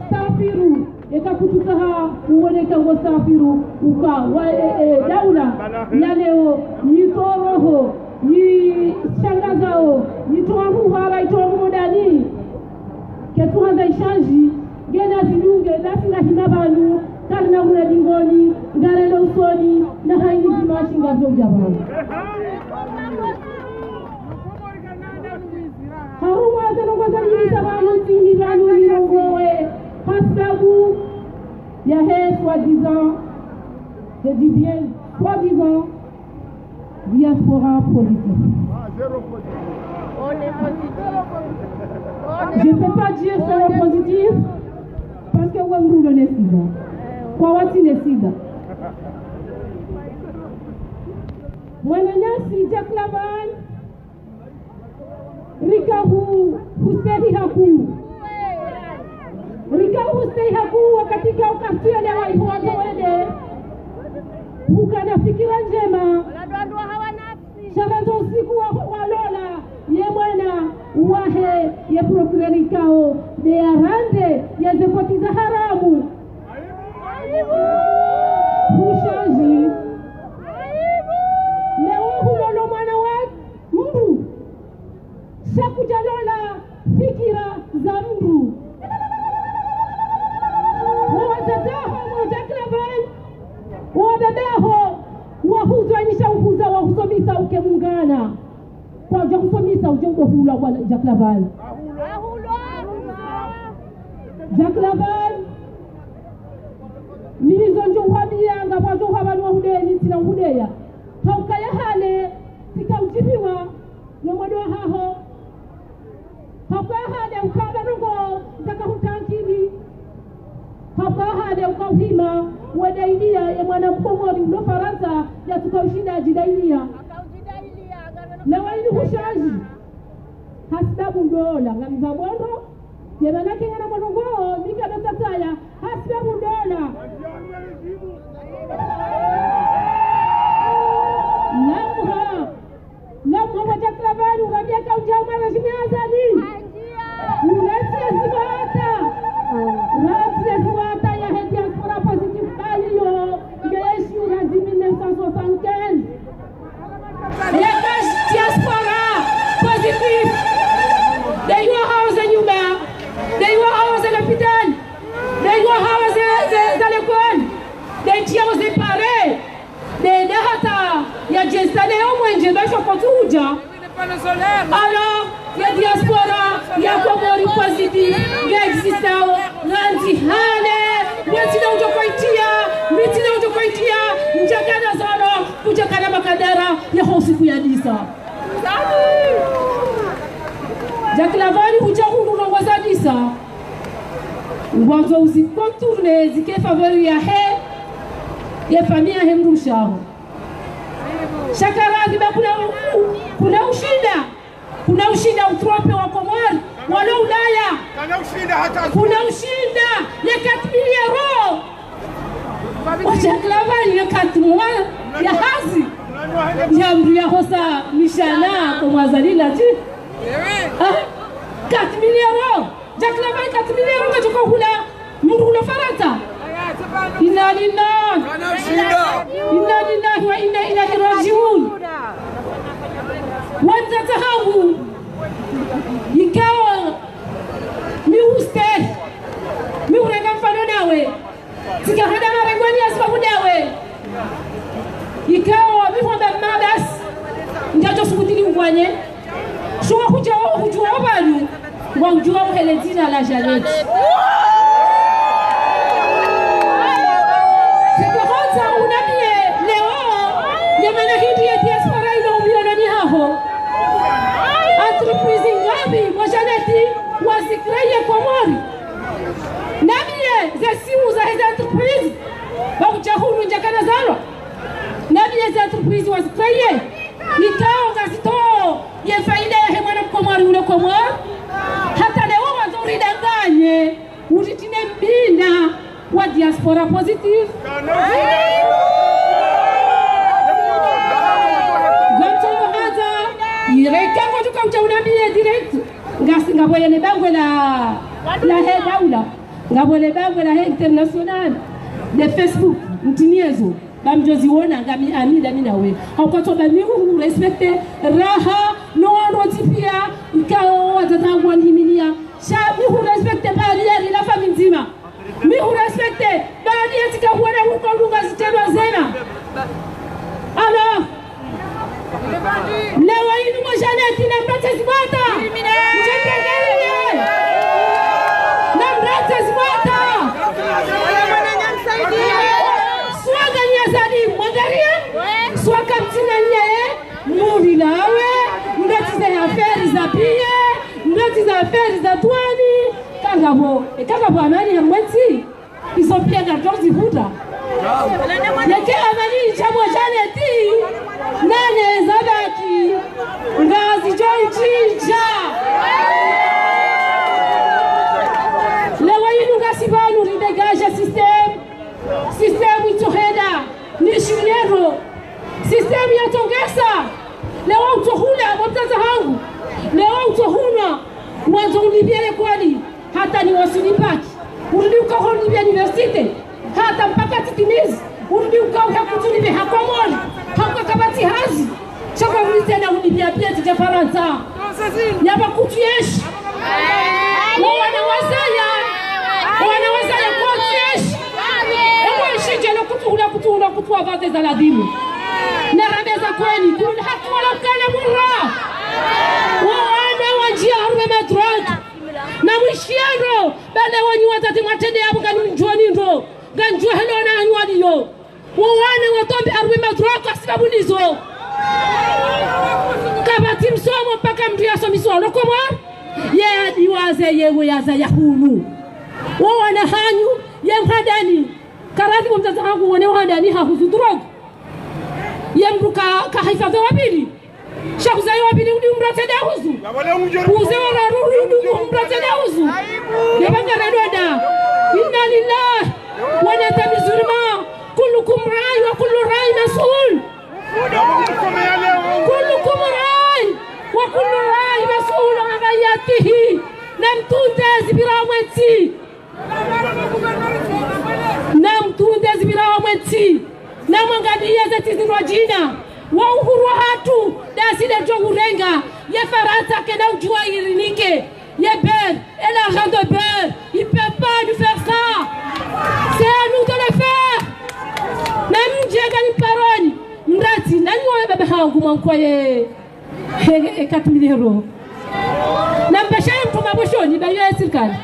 Safiru. Yeka kutsutsaha uone kango safiru. Uka wa, e, e, daula ya leo. Yitoroho. Yishangazao. Yitoa huhara, yitoa humodani. Ketsuhandza ishanji, ngena zidunge, nasi ngahima pvanu, karina hula dingoni, ngarendo usoni, na haini dimashi ngapvo udja pvanu. Harumwa ze ndrongoo za Nisa pvanu tini pvanu nirongowe, hasababu yahe soi-disant, je dis bien, soi-disant, diaspora positive. Je peux pas dire séropositif, parce que ouais, on le sida. Kwa watsi ne sida. Mwananyasi Jack Laval, rika hu, hustehi haku. Rika hustehi haku wakati ka ukartiele wa iho wandru wende. Hukana fikira ndjema. Sha pvandza usiku wa, walola, ye mwana wahe, ye procureur ikao, nde yarandre, ye ze koti za haramu. Hushaji. Leo hulolo mwana wa mndru. Sha kudjalola fikira za mndru. Wo wadzadze waho mwa Jack Laval, wo wadzadze waho wahuzwanisha uhuza wahusomesa uke mungana. Kwadja husomesa udje udo hula wa Jack Laval. Jack Laval, mi nizo ndjo uhwambia, ngapvwadjo uhwambia ni wahudeni, tsina uhudeya. Haukaya hale, tsika udjibiwa, no mwendo wahaho. Hauka hale ukaba nongo zaka hutankini. Hauka hale uka uhima, wedailia, ye mwana mkomori ulo Farantsa, yatsuka ushinda adjidailia. Leo ini hushaji. Hasababu ndola, ngamza bondo, ye mana kengana mwanongo, mika no tataya, hasababu ndola. Lamha. Lamha wa Jack Laval, urambia ka udja umara régime Azali. Uretsi ya ziwata. Retsi ya ziwata yahe diaspora positive baliyo. Ngeyeshi uradzi mille neuf cent soixante-quinze. Yahe diaspora positive. Nde iwahao ze nyumba. Nde iwahao ze lapitali. Nde iwahao ze, ze, ze lekoli. Nde ntsi yaho ze pare. Nde, nde hata yadjinstaller yo mwenje, ba isho kotsu udja. Alors, ye diaspora ya Komori positive, nge existao, ngandzi hale, mwetsina udjo kwaitia, mwetsina udjo kwaitia, ndjakana zalo, kudjakana makadara, yaho siku ya disa. Jack Laval hudja hundru nongo za disa. Ngwandzo uzi contourner zike faveur yahe, ye famille yahe mdrumshe waho. Sha karadhi ba kuna u-, u-, kuna ushinda, kuna ushinda utromper wa Komori, walo Ulaya. Kana ushinda hata. Kuna ushinda, ye quatre mille euros. Wa Jack Laval ye quatre mois ya hazi. Ya mdru yahosa mishana ko Mwazalila ti. Ah, quatre mille euros. Jack Laval quatre mille euros ngadjo hula mdru ulo Farantsa. Inna lillahi. Kana ushinda. Inna lillahi wa inna ilayhi rajiun. Wandzadze hangu. Ikao mi hustehi. Mi hurenga mfano nawe. Tsika handa marengoni ya sababu ndawe. Ikao mi hwamba mabasi. Ngadjo sukutili ungwanye. Shuwa hudja, hudjuwa pvanu. Ngwa hudjuwa uhele dzina la Jeannette. Tsika hwandza unambie leo. Ye mana hindri ye diaspora ilo umilononi haho. Entreprise ngapi mwa Jeannette wazi créer Komori. Nambiye ze simu zahe ze entreprise, ba kudja hunu ndjakana zalwa. Nambiye ze entreprise wazi créer, ikao ngazitoo ye faida yahe mwana mkomori ulo Komori. Hata leo wandzo uridanganye, uritine mbina wa diaspora positive. Ngamtsongo hadza, ireka ngodjo ka udja unambiye direct. Ngasi ngapvo yele bangwe la, lahe daula. Ngapvo le bangwe lahe international. Le Facebook, mtiniyezo. Ba mdjoziona, ngami ami, ndami nawe. Hauka tso ba mi hu respecter, raha, no wandru wontsi pia, ikao wadzadze wangu waniminiya. Sha mi hu respecter, ba ali yari la famille ndzima. Mi hu respecter, ba ali yatsika huona huko ndrongoo zitendwa zema. Alors, leo inu mwa Jeannette na mpate zibwata. Ndjendekele. Ilawe, mndru atsize affaire za piya, mndru atsize affaire za twani, kangapvo, e kangapvo amani ya mwentsi, izo piya ngaritozivuta. Yeke amani itsha mwa janeti, nane zabaki, ngazidjo ntsinja. Lewo inu ngasi pvanu ridégage système, système itsohenda, ni shilero. Système ya tongesa. Lewo utsohula, bo mdzadze hangu. Lewo utsohula, wandzo unipviye lekwali, hata ni wasuli bac. Urudi ukaho unipviye université, hata mpaka titimizi. Urudi ukaho hakutsu unipviye ha Komori, hauka kapvatsi hazi. Sha kwa vuli tsena unipviye piya tsi dja Farantsa. Yaba kutsu yeshi. Wo wana wazaya. Wo wana wazaya kutsu yeshi. Ewa shidje no kutsuhula, kutsuhula, kutsuhula vaze za ladhimu. Na rambe za kweli, kulul haki wala kana murra. Wo wana wandjiya harumwa madrogue. Na mwishiya ndro, bale wanyu wadzadze mwatrende yapvo ngani mdjuwa ni ndro. Nganjuwa helo na hanyu waliyo. Wo wana watombi harumwa madrogue hasibabu nizo. Kapvatsi msomo mpaka mndru yasomeswa lo Komori. Ye adiwaze yewe yazaya hunu. Wo wana hanyu, ye mhandani. Karadhi bo mdzadze hangu wone mhandani hahuzu drogue. Ye mndru ka, kahifadhwi wa pvili. Sha huzaya wa pvili udi umratse dahuzu. Uze wa raru udi umratse dahuzu. Yaba ngaredoda. Inna lillahi. Wana ta musulman. Kullukum ra'i wa kullu ra'i mas'ul. Kullukum ra'i wa kullu ra'i mas'ul an ra'iyatihi. Namtunde zipvira mwentsi. Namtunde zipvira mwentsi. Namwangaliye ze tsi zindru djina. Wo uhuru wahatru, dasi le djo urenga. Ye Farantsa kayina udjuwa irinike. Ye beurre, et l'argent de beurre, il peut pas nous faire ça. C'est à nous de le faire. Namdje ngani paroni. Mratsi, nanyi wa baba hangu mwankwaye. He, he, he, quatre mille euros. Nambeshe mndru mabeshoni, ba yo sirikali.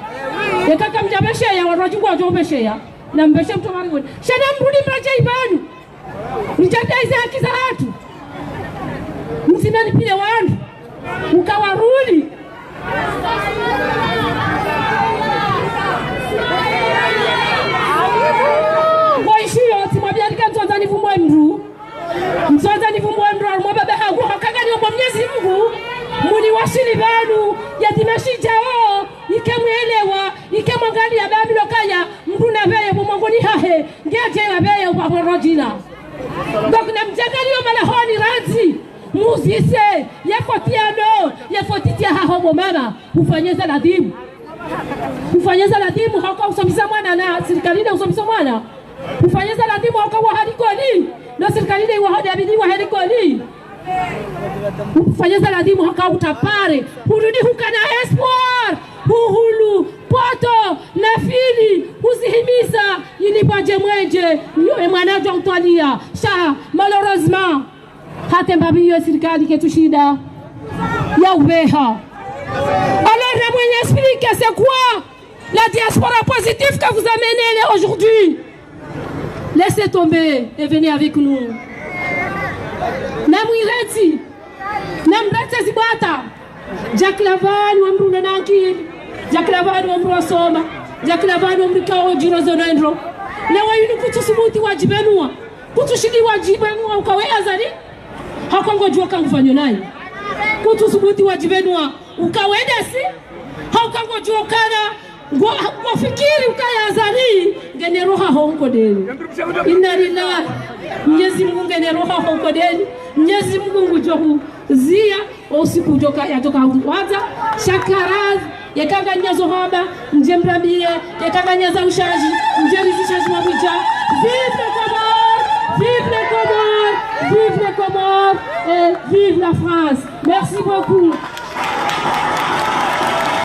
Eka kamdjabesheya, wandru wadjungu wadjobesheya. Nambeshe mndru mabeshoni. Sha namrudi mradje ipvanu. Mdjadaize haki zahatru. Mtsimani pvile wandru. Uka warudi. Ngo ishiyo, tsimwambia nika ntsondza nivumwe mndru. Ntsondza nivumwe mndru harumwa baba hangu, haka nganyi omwa Mnyezi Mungu, muniwasili pvanu, ye dimanche idjao, ike mwelewa, ike mwangaliya bambi lokaya, mndru napveye bo mwangoni hahe, ngedje yapveye bo mwangoni djina. Donc, namdje ngaliyo malahoni radhi, muzise, ye foti yanu, ye foti tsi yahaho bo mama, ufanye za ladhimu. Ufanye za ladhimu, hauka usomesa mwana na sirikali nde usomesa mwana. Ufanye za ladhimu hauka waha likoli, no sirikali nde iwaho nde yabidi wahe likoli. Ufanye za ladhimu hauka utrapare, hurudi hukana espoir, huhulu, poto, na fili, huzihimisa, ili pvwadje mwendje, nyo e mwana djwa utwaliya, sha, malheureusement. Hata mbapvi yo sirikali ketsushinda ya upveha. Alors, namwinyi expliquer c'est quoi la diaspora positive que vous amenez là aujourd'hui. Laissez tomber et venez avec nous. Namwiretsi, namretsi zibwata. Djakila pvanu wa mndru na ankili. Djakila pvanu wa mndru wasoma. Djakila pvanu wa mndru kawo djiro zo nendro. Lewo inu kutsusubuti wadjibenuwa. Kutsushindi wadjibenuwa ukawe Azali. Hauka ngodjuwa ka ngufanyo nayi. Kutsusubuti wadjibenuwa ukawe dasi. Hauka ngodjuwa ukana ngo, ngofikiri ukaya Azali ngena roha ho nkodeni. Inna lillahi. Mnyezi Mungu ngena roha ho nkodeni. Mnyezi Mungu ngudjo huziya. Usiku djoka, yadjoka hudjuwadza, shakarazi, yeka nganyi zo hamba, mdje mrambiye, yeka nganyi za ushaji, mdje rizi shaji wa mwidja. Vive les Comores, vive les Comores, vive les Comores, et vive la France. Merci beaucoup.